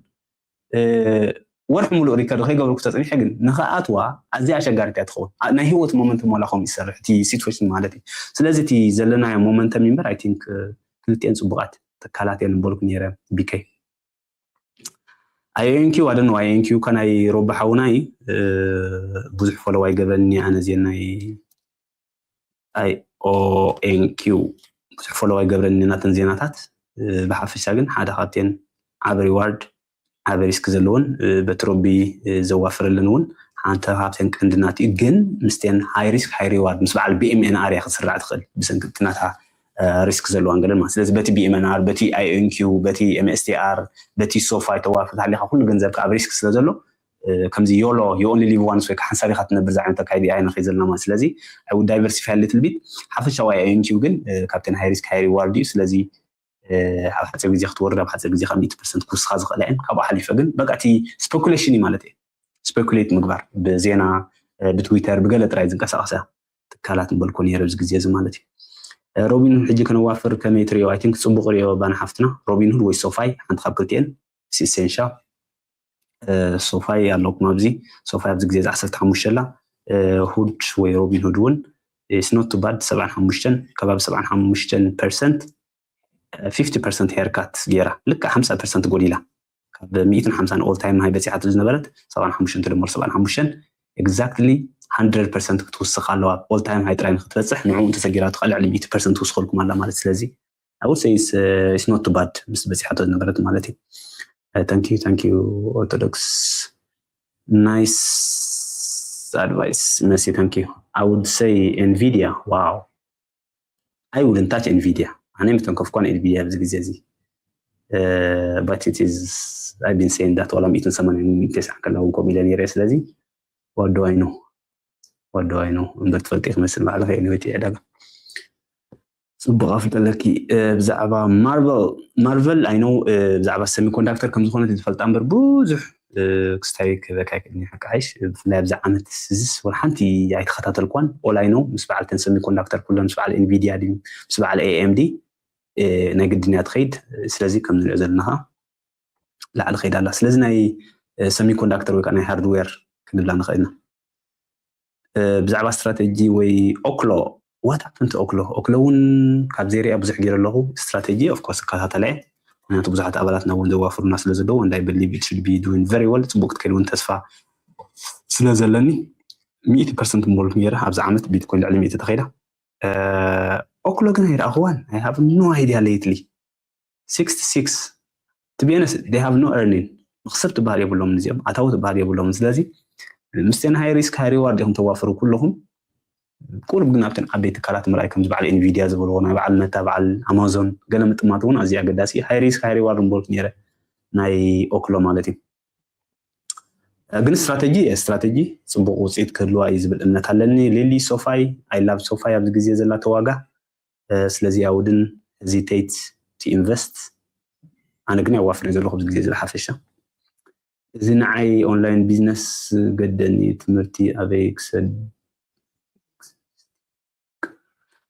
ወርሒ ሙሉእ record ከይገበርኩ ተፀኒሐ ግን ንኽኣትዋ ኣዝያ ኣሸጋሪት እያ ትኸውን ናይ ህይወት momentum ዋላ ከምኡ ይሰርሕ እቲ situation ማለት እዩ ስለዚ እቲ ዘለናዮ momentum እምበር I think ክልቲኤን ፅቡቃት ትካላት እየን ምበልኩ ነይረ ቢከይ IONQ ኣደን IONQ ከናይ ሮቢ ሓውናይ ብዙሕ follow ኣይገብረኒ ኣነ ዜናይ IONQ ብዙሕ follow ኣይገብረኒ ናተን ዜናታት ብሓፈሻ ግን ሓደ ካብተን ዓቢ reward ዓቢ risk ዘለዎን በቲ ሮቢ ዘዋፍረለን እውን ሓንቲ ካብተን ቀንዲ ናት እዩ ግን ምስተን high risk high reward ምስ በዓል BMNR እያ ክትስራዕ ትኽእል ብሰንኪ ናታ risk ዘለዋን ገለን ማለት ስለዚ በቲ BMNR በቲ IONQ በቲ MSTR በቲ SoFi ተዋፍር ሃሊካ ኩሉ ገንዘብካ ኣብ risk ስለ ዘሎ ከምዚ YOLO you only live once ወይ ሓንሳብ ኢካ ትነብር ዝዓይነት ኣካይዲ ኣይና ከይ ዘለና ማለት ስለዚ I would diversify little bit ሓፈሻዊ IONQ ግን ካብተን high risk high reward እዩ ስለዚ ኣብ ሓፂር ግዜ ክትወርድ ኣብ ሓፂር ግዜ ካብ ሚእቲ ፐርሰንት ክውስኻ ዝኽእላ እየን ካብኡ ሓሊፈ ግን በቃ እቲ speculation እዩ ማለት እዩ speculate ምግባር ብዜና ብትዊተር ብገለ ጥራይ ዝንቀሳቀሳ ትካላት ምበልኮ ነይረ ኣብዚ ግዜ እዚ ማለት እዩ Robinhood ሕጂ ከነዋፍር ከመይ ትሪኦ I think ፅቡቅ ሪኦ ባና ሓፍትና Robinhood ወይ SoFi ሓንቲ ካብ ክልቲኤን essential SoFi ኣለኩም ኣብዚ SoFi ኣብዚ ግዜ ዓሰርተ ሓሙሽተ ኣላ Hood ወይ Robinhood እውን it's not too bad ሰብዓን ሓሙሽተን ከባቢ ሰብዓን ሓሙሽተን percent ፊፍቲ ፐርሰንት ሄርካት ገይራ፣ ልክዕ ሓምሳ ፐርሰንት ጎዲላ። ካብ ሚእትን ሓምሳን ኦል ታይም ሃይ በፂሓት ዝነበረት ሰብዓን ሓሙሽተን ትድመር ሰብዓን ሓሙሽተን፣ ኤግዛክትሊ ሃንድረድ ፐርሰንት ክትውስኽ ኣለዋ። ኦል ታይም ሃይ ጥራይ ንክትበፅሕ ንዕኡ እንተሰጊራ ትኽእል ልዕሊ ሚእቲ ፐርሰንት ትውስኸልኩም ኣላ ማለት። ስለዚ I would say it's, uh, it's not too bad ምስ በፂሓቶ ዝነበረት ማለት እዩ። Thank you, thank you Orthodox. Nice advice, Messi. Thank you. I would say Nvidia. Wow. I wouldn't touch Nvidia. ኣነ ምተንከፍኳን Nvidia ኣብዚ ግዜ እዚ። But it is, I've been saying that ዋላ ሚእትን ሰማንያን ሚእትን ተስዓን ከለውን ከምኡ ኢለ ነይረ። ስለዚ what do I know? What do I know? እምበር ትፈልጢ ክመስል ባዕልኸ። Anyway፣ እቲ ዕዳጋ ጽቡቕ ኣፍልጠለኪ። ብዛዕባ ማርቨል ማርቨል I know ብዛዕባ ሰሚኮንዳክተር ከም ዝኾነት ዝፈልጣ እምበር ብዙሕ ክስታይ ክበካ ይክእልኒ። ሓቂ ሓይሽ ብፍላይ ኣብዚ ዓመት እዚስ ወላ ሓንቲ ኣይተኸታተልኳን። All I know ምስ በዓልተን ሰሚኮንዳክተር ኩለን ምስ በዓል ኤንቪዲያ ድዩ ምስ በዓል ኤኤምዲ ናይ ግድን እያ ትኸይድ። ስለዚ ከም ንሪኦ ዘለና ኸዓ ላዕሊ ከይዳ ኣላ። ስለዚ ናይ ሰሚኮንዳክተር ወይ ከዓ ናይ ሃርድዌር ክንብላ ንኽእል ኢና። ብዛዕባ ስትራቴጂ ወይ ኦክሎ፣ what happened to ኦክሎ? ኦክሎ እውን ካብ ዘይሪኣ ብዙሕ ገይረ ኣለኹ። ስትራቴጂ of course እከታተለ እየ፣ ምክንያቱ ብዙሓት ኣባላትና እውን ዘዋፍሩና ስለ ዘለዉ፣ and I believe it should be doing very well። ፅቡቅ ክትከይድ እውን ተስፋ ስለ ዘለኒ ሚእቲ ፐርሰንት ምበልኩ ገይረ ኣብዚ ዓመት ቢትኮይን ልዕሊ ሚእቲ ተኸይዳ። ኦክሎ ግን ኣይረኣኽዋን። I have no idea lately። ሲክስቲ ሲክስ፣ to be honest, they have no earning። መኽሰብ ትበሃል የብሎምን እዚኦም፣ ኣታዊ ትበሃል የብሎምን። ስለዚ ምስቲ ናይ high risk high reward ኢኹም ተዋፍሩ ኩለኹም። ቁሩብ ግን ኣብተን ዓበይቲ ትካላት ምርኣይ፣ ከምዚ በዓል ኤንቪዲያ ዝበልዎ፣ ናይ በዓል መታ፣ በዓል ኣማዞን፣ ገለ ምጥማት እውን ኣዝዩ ኣገዳሲ እዩ። High risk high reward ምበልኩ ነይረ ናይ ኦክሎ ማለት እዩ። ግን ስትራቴጂ ስትራቴጂ ፅቡቅ ውፅኢት ክህልዋ እዩ ዝብል እምነት ኣለኒ። ሊሊ ሶፋይ፣ I love ሶፋይ ኣብዚ ግዜ ዘላቶ ዋጋ። ስለዚ I wouldn't hesitate to invest። ኣነ ግን ኣዋፍር ዘለኹ ኣብዚ ግዜ እዚ ብሓፈሻ። እዚ ንዓይ ኦንላይን ቢዝነስ ገደኒ። ትምህርቲ ኣበይ ክሰድ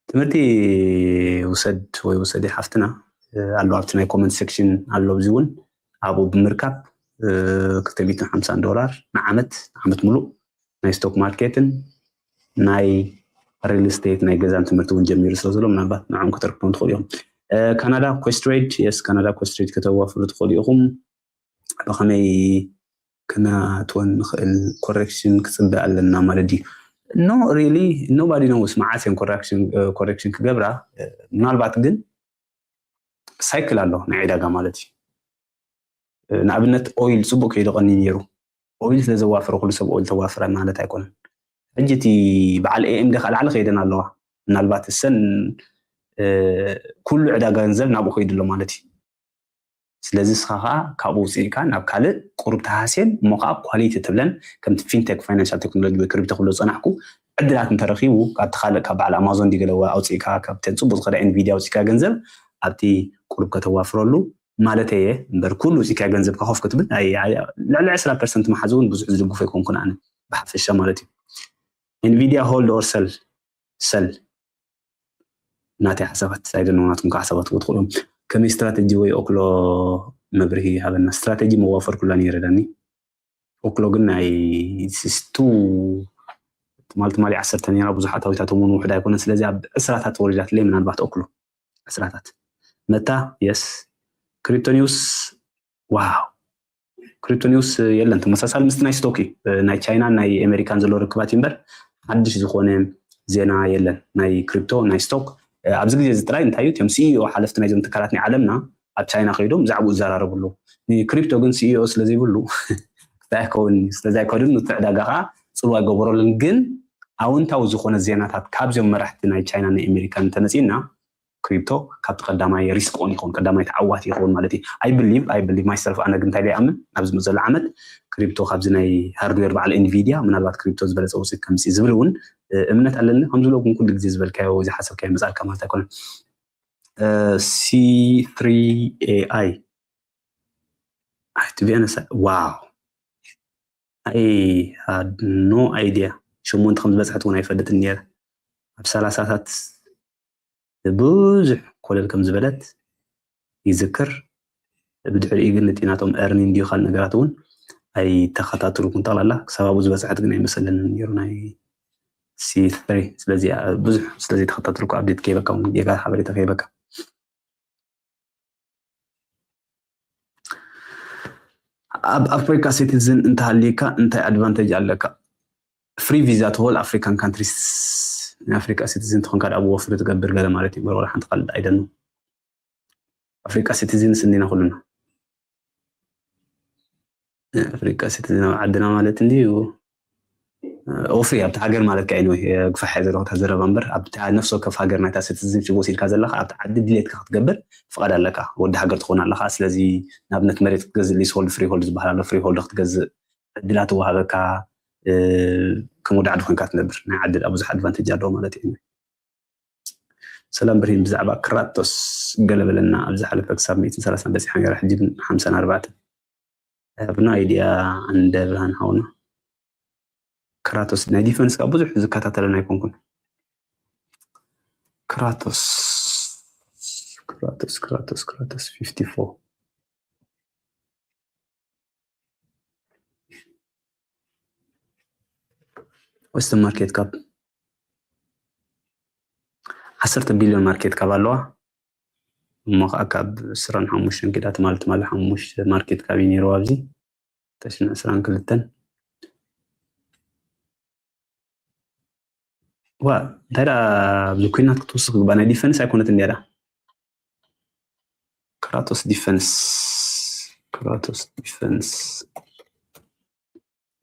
ትምህርቲ ውሰድ ወይ ውሰዲ ሓፍትና ኣሎ፣ ኣብቲ ናይ ኮመንት ሴክሽን ኣሎ። ኣብዚ እውን ኣብኡ ብምርካብ ክልተ ሚእትን ሓምሳን ዶላር ንዓመት፣ ንዓመት ሙሉእ ናይ ስቶክ ማርኬትን ናይ ሪል ስቴት ናይ ገዛን ትምህርቲ እውን ጀሚሩ ስለ ዘሎ ምናልባት ንዕኦም ከተርክቦም ትኽእሉ ኢኹም። ካናዳ ኮስትሬድ፣ የስ፣ ካናዳ ኮስትሬድ ከተዋፍሩ ትኽእሉ ኢኹም። ብኸመይ ክነእትወን ንኽእል? ኮሬክሽን ክፅበ ኣለና ማለት ድዩ? No really, nobody knows መዓስ እየን ኮሬክሽን ክገብራ። ምናልባት ግን ሳይክል ኣሎ ናይ ዕዳጋ ማለት እዩ። ንኣብነት ኦይል ፅቡቅ ከይዱ ቀኒ ነይሩ። ኦይል ስለ ዘዋፈረ ኩሉ ሰብ ኦይል ተዋፍረ ማለት ኣይኮነን። ሕጂ እቲ በዓል ኤኤምዲ ከዓ ላዕሊ ከይደን ኣለዋ። ምናልባት እሰን ኩሉ ዕዳጋ ገንዘብ ናብኡ ከይዱ ኣሎ ማለት እዩ። ስለዚ ንስኻ ከዓ ካብኡ ውፅኢካ ናብ ካልእ ቁሩብ ተሃስየን እሞ ከዓ ኳሊቲ ትብለን ከምቲ ፊንቴክ ፋይናንሻል ቴክኖሎጂ ወይ ክሪፕቶ ክብሎ ዝፀናሕኩ ዕድላት እንተረኺቡ ካብቲ ካልእ ካብ በዓል ኣማዞን ድዩ ገለ ኣውፅእካ ካብተን ፅቡቅ ዝኸዳ ኤንቪዲያ ኣውፅእካ ገንዘብ ኣብቲ ቁሩብ ከተዋፍረሉ ማለት እየ እምበር ኩሉ ውፅኢካ ገንዘብካ ኮፍ ክትብል ኣይ- ኣይ- ልዕሊ ዕስራ ፐርሰንት መሓዝ እውን ብዙሕ ዝድግፎ ኣይኮንኩን ኣነ ብሓፈሻ ማለት እዩ። ኤንቪዲያ hold or sell? Sell። ናተይ ሓሳባት ኣይደነው ናትኩም ከዓ ሓሳባት ክትኽእሉ እዮም። ከመይ ስትራቴጂ ወይ ኦክሎ መብርሂ ሃበና። ስትራቴጂ መዋፈር ኩላ ነይረ ዳኒ። ኦክሎ ግን ናይ ሲስቱ ትማል ትማሊ ዓሰርተ ነይራ ብዙሓት ኣዊታቶም እውን ውሕድ ኣይኮነን። ስለዚ ኣብ ዕስራታት ተወሪዳትለይ ምናልባት ኦክሎ ዕስራታት መታ። የስ። ክሪፕቶ ኒውስ። ዋው፣ ክሪፕቶ ኒውስ የለን። ተመሳሳሊ ምስቲ ናይ ስቶክ እዩ። ናይ ቻይናን ናይ ኣሜሪካን ዘሎ ርክባት እዩ እምበር ሓድሽ ዝኾነ ዜና የለን። ናይ ክሪፕቶ ናይ ስቶክ ኣብዚ ግዜ እዚ ጥራይ እንታይ እዩ እቶም ሲኢኦ ሓለፍቲ ናይዞም ትካላት ናይ ዓለምና ኣብ ቻይና ከይዶም ብዛዕባኡ ይዘራረቡ ኣለዉ። ንክሪፕቶ ግን ሲኢኦ ስለ ዘይብሉ እንታይ ኣይከውን እዩ። ስለዚ ኣይከዱን እቲ ዕዳጋ ከዓ ፅልዋ ኣይገበረሉን። ግን ኣውንታዊ ዝኾነ ዜናታት ካብዚኦም መራሕቲ ናይ ቻይና ናይ ኣሜሪካን እንተመፂና ክሪፕቶ ካብቲ ቀዳማይ ሪስክ ኦን ይኸውን፣ ቀዳማይ ተዓዋቲ ይኸውን ማለት እዩ። I believe I believe myself ኣነ ግን እንታይ ይኣምን ኣብዚ ዝመፅእ ዘሎ ዓመት ክሪፕቶ ካብዚ ናይ ሃርድዌር በዓል ኤንቪዲያ ምናልባት ክሪፕቶ ዝበለፀ ውፅኢት ከምፅእ ዝብል እውን እምነት ኣለኒ። ከም ዝብለኩም ኩሉ ግዜ ዝበልካዮ ወይ ዝሓሰብካዮ መፃልካ ማለት ኣይኮነን። C three A I to be honest wow I had no idea ሸሞንተ ከም ዝበፅሐት እውን ኣይፈልጥን ነይረ። ኣብ ሰላሳታት ብዙሕ ኮለል ከም ዝበለት ይዝክር። ብድሕሪኡ ግን እቲ ናቶም earning ድዩ ካልእ ነገራት እውን ኣይተኸታተልኩን። ጠቕላላ ክሳብ ኣብኡ ዝበፅሐት ግን ኣይመሰለንን ነይሩ ናይ C three። ስለዚ ብዙሕ ስለዘይተኸታተልኩ update ከይበካ እውን ጌጋ ሓበሬታ ከይበካ። ኣብ ኣፍሪካ ሲቲዝን እንተሃልየካ እንታይ ኣድቫንቴጅ ኣለካ? Free visa to all African countries። ናይ ኣፍሪካ ሲቲዝን ተኾንካ ደኣ ብወፍሪ ትገብር ገለ ማለት እዩ። ወላ ሓንቲ ካልእ ኣይደኑ ኣፍሪካ ሲቲዝን ስኒና ኩሉና ኣፍሪካ ሲቲዝን ኣብ ዓድና ማለት እንዲዩ ወፍሪ ኣብቲ ሃገር ማለት ከ ወይ ግፋሕ ዘለኹ ተዘረባ እምበር ኣብቲ ነፍሲ ወከፍ ሃገር ናይታ ሲቲዝንሽፕ ወሲድካ ዘለካ ኣብቲ ዓዲ ድሌትካ ክትገብር ፍቓድ ኣለካ። ወዲ ሃገር ትኾን ኣለካ። ስለዚ ንኣብነት መሬት ክትገዝእ ሊስ ሆልድ ፍሪ ሆልድ ዝበሃል ኣሎ። ፍሪ ሆልድ ክትገዝእ ዕድላት ትወሃበካ። ከም ወዲ ዓዲ ኮንካ ትነብር ናይ ዓዲ ብዙሕ ኣድቫንቴጅ ኣለዎ ማለት እዩ። ሰላም ብርሂን፣ ብዛዕባ ክራቶስ ገለ በለና። ኣብ ዝሓለፈ ክሳብ ሚእትን ሰላሳን በፂሓ ነይራ፣ ሕጂ ግን ሓምሳን ኣርባዕተን። I have no idea። እንደ ብርሃን ሓውና ክራቶስ ናይ ዲፈንስ ካብ ብዙሕ ዝከታተለን ኣይኮንኩን። ክራቶስ ክራቶስ ክራቶስ ክራቶስ ፊፍቲ ፎር ወስተን ማርኬት ካፕ ዓሰርተ ቢልዮን ማርኬት ካፕ ኣለዋ። እሞ ከዓ ካብ ዕስራን ሓሙሽተን ኪዳ ትማሊ ትማሊ ሓሙሽተ ማርኬት ካፕ እዩ ነይሩ ኣብዚ ተሽን ዕስራን ክልተን። ዋ እንታይ ደኣ ኣብዚ ኩናት ክትውስኽ ግባ ናይ ዲፈንስ ኣይኮነት እንዲያ ደኣ ክራቶስ ዲፈንስ ክራቶስ ዲፈንስ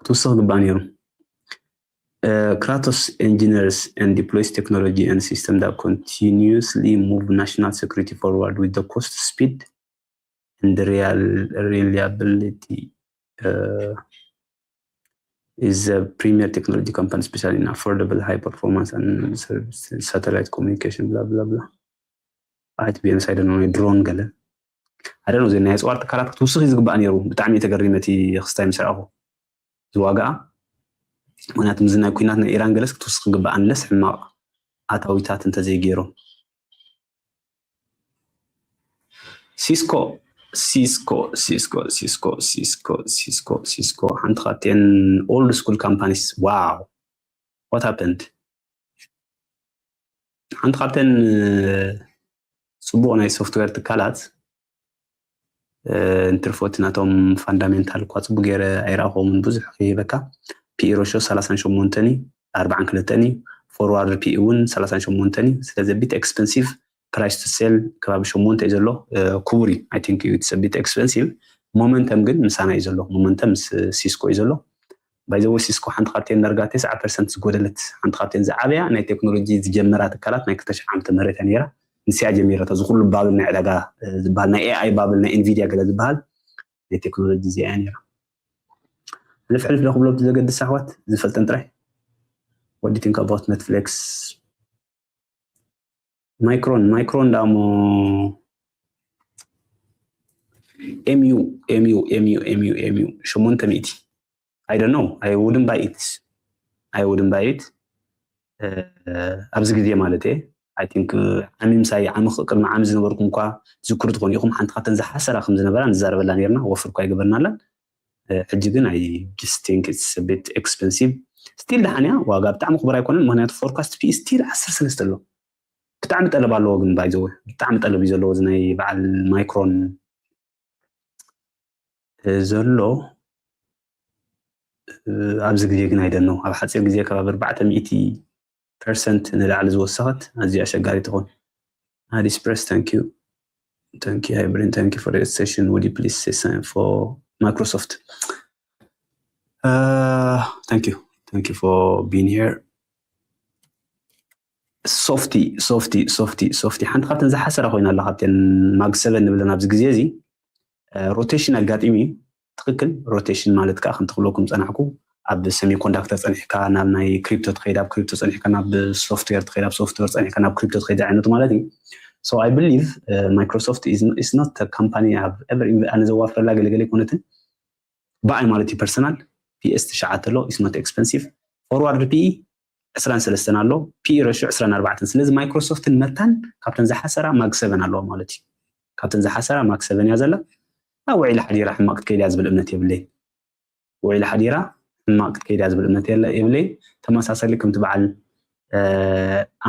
ክትውስኽ ግባ ነይሩ። Kratos engineers and deploys technology and system that continuously move national security forward with the cost, speed, and real reliability. Uh, is a premier technology company, especially in affordable, high performance and satellite communication. Blah blah blah. ኣይትብየንስ ኣይደነ ድሮን ገለ ኣደነ እዚ ናይ ኣፅዋር ትካላት ክትውስኽ እዩ ዝግባእ ነይሩ። ብጣዕሚ እየ ተገሪመ እቲ ክስታይ ምስ ረኣኹ ዝዋግኣ። ምክንያቱ ምዚ ናይ ኩናት ናይ ኢራን ገለስ ክትውስኽ ክግባእ፣ ኣንለስ ሕማቕ ኣታዊታት እንተዘይገይሮም። ሲስኮ ሲስኮ ሲስኮ ሲስኮ ሲስኮ ሲስኮ ሲስኮ ሓንቲ ካብተን ኦልድ ስኩል ካምፓኒስ። Wow, what happened? ሓንቲ ካብተን ፅቡቕ ናይ ሶፍትዌር ትካላት እንትርፎት ናቶም ፋንዳሜንታል እኳ ፅቡቅ ገይረ ኣይረኣኹምን። ብዙሕ ከይህበካ ፒኢ ሮሾ ሰላሳን ሸሞንተን እዩ፣ ኣርባዓን ክልተን እዩ። ፎርዋርድ ፒኢ እውን ሰላሳን ሸሞንተን እዩ። ስለዚ ቢት ኤክስፐንሲቭ ፕራይስ ቱ ሴል ከባቢ ሸሞንተ እዩ ዘሎ። ክቡር እዩ። I think it's a bit expensive። ሞመንተም ግን ምሳና እዩ ዘሎ። ሞመንተም ምስ ሲስኮ እዩ ዘሎ። ባይዘወ ሲስኮ ሓንቲ ካብተን ዳርጋ ተስዓ ፐርሰንት ዝጎደለት ሓንቲ ካብተን ዝዓበያ ናይ ቴክኖሎጂ ዝጀመራ ትካላት ናይ ክልተ ሽሕ ዓመተ ምህረት እያ ነይራ። ንስያ ጀሚረቶ እዚ ኩሉ ባብል ናይ ዕዳጋ ዝበሃል ናይ ኤኣይ ባብል ናይ ኤንቪድያ ገለ ዝበሃል ናይ ቴክኖሎጂ እዚኣ እያ ነይራ። ሕልፍ ሕልፍ ዶ ክብሎ ዘገድስ ኣሕዋት ዝፈልጠን ጥራይ። What do you think about Netflix? ማይክሮን ማይክሮን ዳሞ ኤምዩ ኤምዩ ኤምዩ ኤምዩ ኤምዩ ሸሞንተ ሚእቲ I don't know. I wouldn't buy it. I wouldn't buy it. ኣብዚ ግዜ ማለት እየ። I think ዓሚ ምሳይ ዓሚ ቅድሚ ዓሚ ዝነበርኩም እኳ ዝክሩ ትኾኑ ኢኹም። ሓንቲ ካብተን ዝሓሰራ ከም ዝነበራ ንዛረበላ ነርና፣ ወፍር እኳ ይገበርናላን። ሕጂ ግን I just think it's a bit expensive. ስቲል ደሓን እያ፣ ዋጋ ብጣዕሚ ክቡር ኣይኮነን። ምክንያቱ ፎርካስት ፒኢ ስቲል ዓሰርተ ሰለስተ ኣሎ። ብጣዕሚ ጠለብ ኣለዎ ግን ባይዘወ ብጣዕሚ ጠለብ እዩ ዘለዎ እዚ ናይ በዓል ማይክሮን ዘሎ ኣብዚ ግዜ ግን ኣይደነው ኣብ ሓፂር ግዜ ከባቢ ኣርባዕተ ሚእቲ ፐርሰንት ንላዕሊ ዝወሰኸት ኣዝዩ ኣሸጋሪ ትኾን። Aliexpress, thank you. Thank you, Hybrid. Thank you for the session. Would you please say something for Microsoft? Uh, thank you. Thank you for being here. ሶፍቲ ሶፍቲ ሶፍቲ ሶፍቲ ሓንቲ ካብተን ዝሓሰራ ኮይና ኣላ ካብተን ማግ ሰበን ንብለን ኣብዚ ግዜ እዚ ሮቴሽን ኣጋጢሙ እዩ። ትክክል። ሮቴሽን ማለት ከዓ ከምቲ ክብለኩም ፀናሕኩ ኣብ ሰሚኮንዳክተር ፀኒሕካ ናብ ናይ ክሪፕቶ ትኸይድ፣ ኣብ ክሪፕቶ ፀኒሕካ ናብ ሶፍትዌር ትኸይድ፣ ኣብ ሶፍትዌር ፀኒሕካ ናብ ክሪፕቶ ትኸይድ ዝዓይነቱ ማለት እዩ። So I believe Microsoft is not a company have ever ኣነ ዘዋፍረላ ገለገለ ይኮነትን ብኣይ ማለት እዩ ፐርሰናል ፒኤስ ትሽዓተ ኣሎ is not expensive። ፎርዋርድ ፒኢ ዕስራን ሰለስተን ኣሎ፣ ፒኢ ረሽዮ ዕስራን ኣርባዕተን። ስለዚ ማይክሮሶፍትን መታን ካብተን ዝሓሰራ ማግ ሰበን ኣለዋ ማለት እዩ። ካብተን ዝሓሰራ ማግ ሰበን እያ ዘላ። ኣብ ውዒላ ሓዲራ ሕማቕ ክትከይድ እያ ዝብል እምነት የብለይ። ውዒላ ሓዲራ ሕማቕ ክትከይድ እያ ዝብል እምነት የለ የብለይ። ተመሳሳሊ ከምቲ በዓል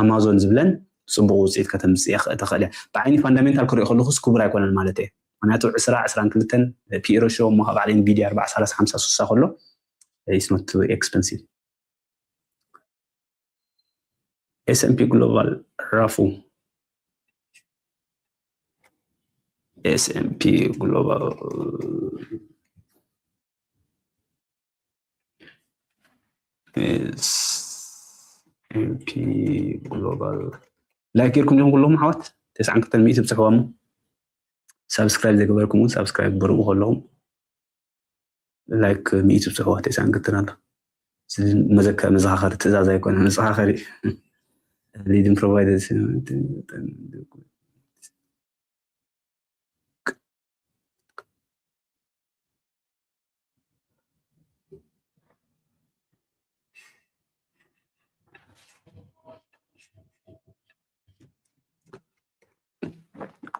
ኣማዞን ዝብለን ፅቡቕ ውፅኢት ከተምፅእ ትኽእል እያ። ብዓይኒ ፋንዳሜንታል ክሪኦ ከለኹስ ክቡር ኣይኮነን ማለት እየ። ምክንያቱ ዕስራ ዕስራን ክልተን ፒኢ ሬሽዮ እሞ ካብ በዓል ኤንቪዲያ ኣርባዓ ሰላሳ ሓምሳ ስሳ ከሎ it's not too expensive። S&P Global ራፉ S&P Global S&P Global ላይክ ጌርኩም ዲኹም ኩለኹም ኣሕዋት? ተስዓን ክልተን ሚእቲ ብፅሕዋ እሞ ሳብስክራይብ ዘይገበርኩም እውን ሳብስክራይብ ግበሩ። ከለኹም ላይክ ሚእቲ ብፅሕዋ ተስዓን ክልተን ኣሎ። መዘከ መዘኻኸሪ ትእዛዝ ኣይኮነ መዘኻኸሪ leading providers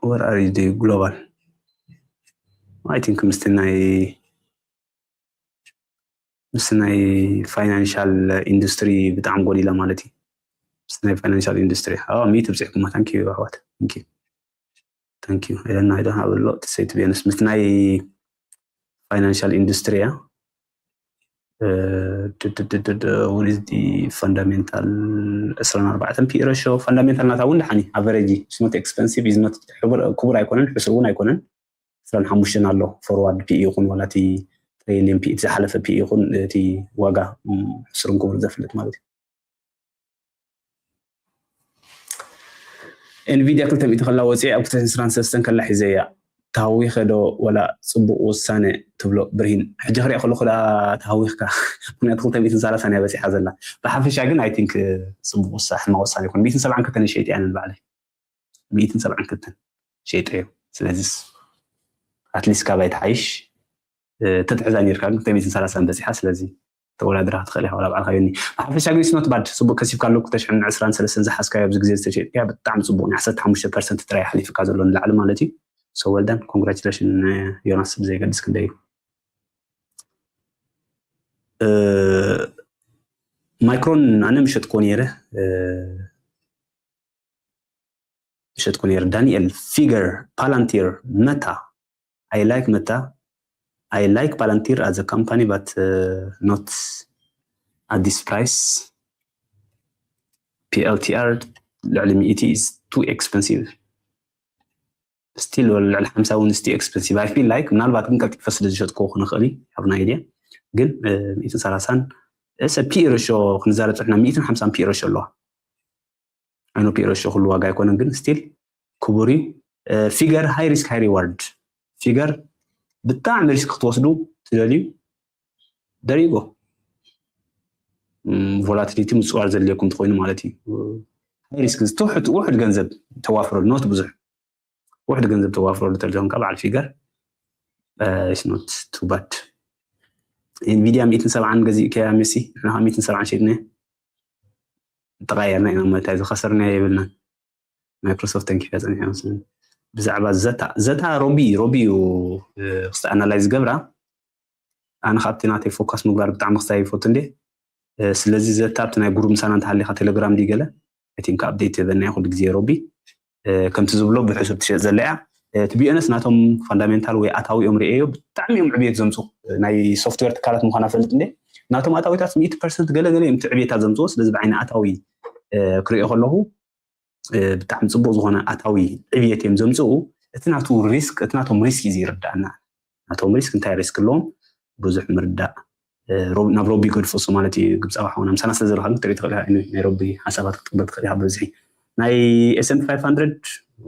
Where are you the global? I think ምስቲ ናይ ምስ ናይ ፋይናንሻል ኢንዱስትሪ ብጣዕሚ ጎዲላ ማለት እዩ። ምስ ናይ ፋይናንሻል ኢንዱስትሪ ሚእቲ ብፅሕኩማ ታንኪዩ ኣሕዋት ታንኪዩ ኤለና ኢዶ ሃበሎ እቲ ሰይቲ ቤንስ ምስ ናይ ፋይናንሻል ኢንዱስትሪ እያ። What is the fundamental ዕስራን ኣርባዕተን ፒኢ ሬሽዮ ፈንዳሜንታል ናታ እውን ደሓኒ ኣቨሬጂ is not expensive is not ክቡር ኣይኮነን ሕሱር እውን ኣይኮነን። ዕስራን ሓሙሽተን ኣሎ ፎርዋርድ ፒኢ ይኹን ዋላ እቲ ትሬሊን ፒኢ ዝሓለፈ ፒኢ ይኹን እቲ ዋጋ ሕሱርን ክቡር ዘፍልጥ ማለት እዩ። ኤንቪድያ ክልተ ሚእቲ ከላ ወፂኣ ኣብ ክልተ ሽሕን ዕስራን ሰለስተን ከላ ሒዘያ። ተሃዊኸ ዶ ወላ ፅቡቕ ውሳነ ትብሎ ብርሂን? ሕጂ ክሪኣ ከለኹ ደኣ ተሃዊኽካ። ምክንያቱ ክልተ ሚእትን ሰላሳን እያ በፂሓ ዘላ። ብሓፈሻ ግን I think ፅቡቕ ውሳ ሕማቕ ውሳነ ይኮን። ሚእትን ሰብዓን ክልተን ሸይጠ እያ ንባዕለይ። ሚእትን ሰብዓን ክልተን ሸይጠዮ። ስለዚስ ኣትሊስት ካባይ ትሓይሽ ተትሕዛ ኔርካ ግን ክልተ ሚእትን ሰላሳን በፂሓ። ስለዚ ተወዳድራ ክትኽእል ኢኻ ዋላ ባዕልካ ዮኒ። ብሓፈሻ ግን it's not bad። ፅቡቅ ከሲብካ ኣለኩ። ክልተ ሽሕን ዕስራን ሰለስተን ዝሓዝካዮ ኣብዚ ግዜ ዝተሸጥካያ ብጣዕሚ ፅቡቅ ናይ ዓሰርተ ሓሙሽተ ፐርሰንት ጥራይ ሓሊፍካ ዘሎ ንላዕሊ ማለት እዩ። So well done, congratulations ዮናስ። ብዘይገድስ ክንደይ እዩ ማይክሮን ኣነ ምሸጥኮ ነይረ ምሸጥኮ ነይረ። ዳንኤል፣ ፊገር፣ ፓላንቲር፣ መታ። I like መታ። I like ፓላንቲር as a company but not at this price. PLTR ልዕሊ ሚእቲ is too expensive. Still ልዕሊ ሓምሳ እውን is too expensive. I feel like ምናልባት ግን ቀልጢፈ ስለ ዝሸጥኮ ክነኽእል ኣብ ናይ ድያ ግን ሚእትን ሰላሳን እሰ ፒኢ ሬሽዮ ክንዛረብ ፅሕና ሚእትን ሓምሳን ፒኢ ሬሽዮ ኣለዋ። ኣነ ፒኢ ሬሽዮ ኩሉ ዋጋ ኣይኮነን ግን still ክቡር እዩ። ፊገር high risk high reward። ፊገር ብጣዕሚ ሪስክ ክትወስዱ ትደልዩ there you go። ቮላቲሊቲ ምፅዋር ዘድልየኩም እንተኮይኑ ማለት እዩ። High risk ትውሕድ ውሕድ ገንዘብ ተዋፍረሉ not ብዙሕ ውሕድ ገንዘብ ተዋፍረሉ ተልዘም ካብ በዓል ፊገር is not too bad። ኤንቪዲያ ሚእትን ሰብዓን ገዚእካያ መሲ ንሕና ከዓ ሚእትን ሰብዓን ሸጥናዮ ተቃየርና ኢና ማለት እዩ። ዝኸሰርናዮ የብልናን። ማይክሮሶፍት ተንኪፋ ፀኒሐ መስለኒ። ብዛዕባ ዘታ ዘታ ሮቢ ሮቢ እዩ ክስተ ኣናላይዝ ገብራ ኣነ ካብቲ ናተይ ፎካስ ምግባር ብጣዕሚ ክስታይ ይፈቱ እንዴ። ስለዚ ዘታ ኣብቲ ናይ ጉሩብ ምሳና እንተሃሊካ ቴሌግራም ድዩ ገለ I think update በናይ ኩሉ ግዜ ሮቢ ከምቲ ዝብሎ ብሕሱር ትሸጥ ዘላ እያ። እቲ ቢኦነስ ናቶም ፋንዳሜንታል ወይ ኣታዊኦም ርእየዮ ብጣዕሚ እዮም ዕብየት ዘምፁ ናይ ሶፍትዌር ትካላት ምኳና ፈልጥ እንዴ ናቶም ኣታዊታት ሚእቲ ፐርሰንት ገለ ገለ እዮም እቲ ዕብየታት ዘምፅዎ። ስለዚ ብዓይኒ ኣታዊ ክሪኦ ከለኹ ብጣዕሚ ፅቡቅ ዝኮነ ኣታዊ ዕብየት እዮም ዘምፅኡ። እቲ ናቱ ሪስክ እቲ ናቶም ሪስክ እዩ ይርዳእና። ናቶም ሪስክ እንታይ ሪስክ ኣለዎም ብዙሕ ምርዳእ ናብ ሮቢ ገድፎ እሱ ማለት እዩ። ግብፃዊ ሓውና ምሳና ስለ ዘለካ ግን ክትርኢ ትኽእል ኢኻ። ናይ ሮቢ ሓሳባት ክትቅበል ትኽእል ኢኻ ብብዝሒ ናይ S&P five hundred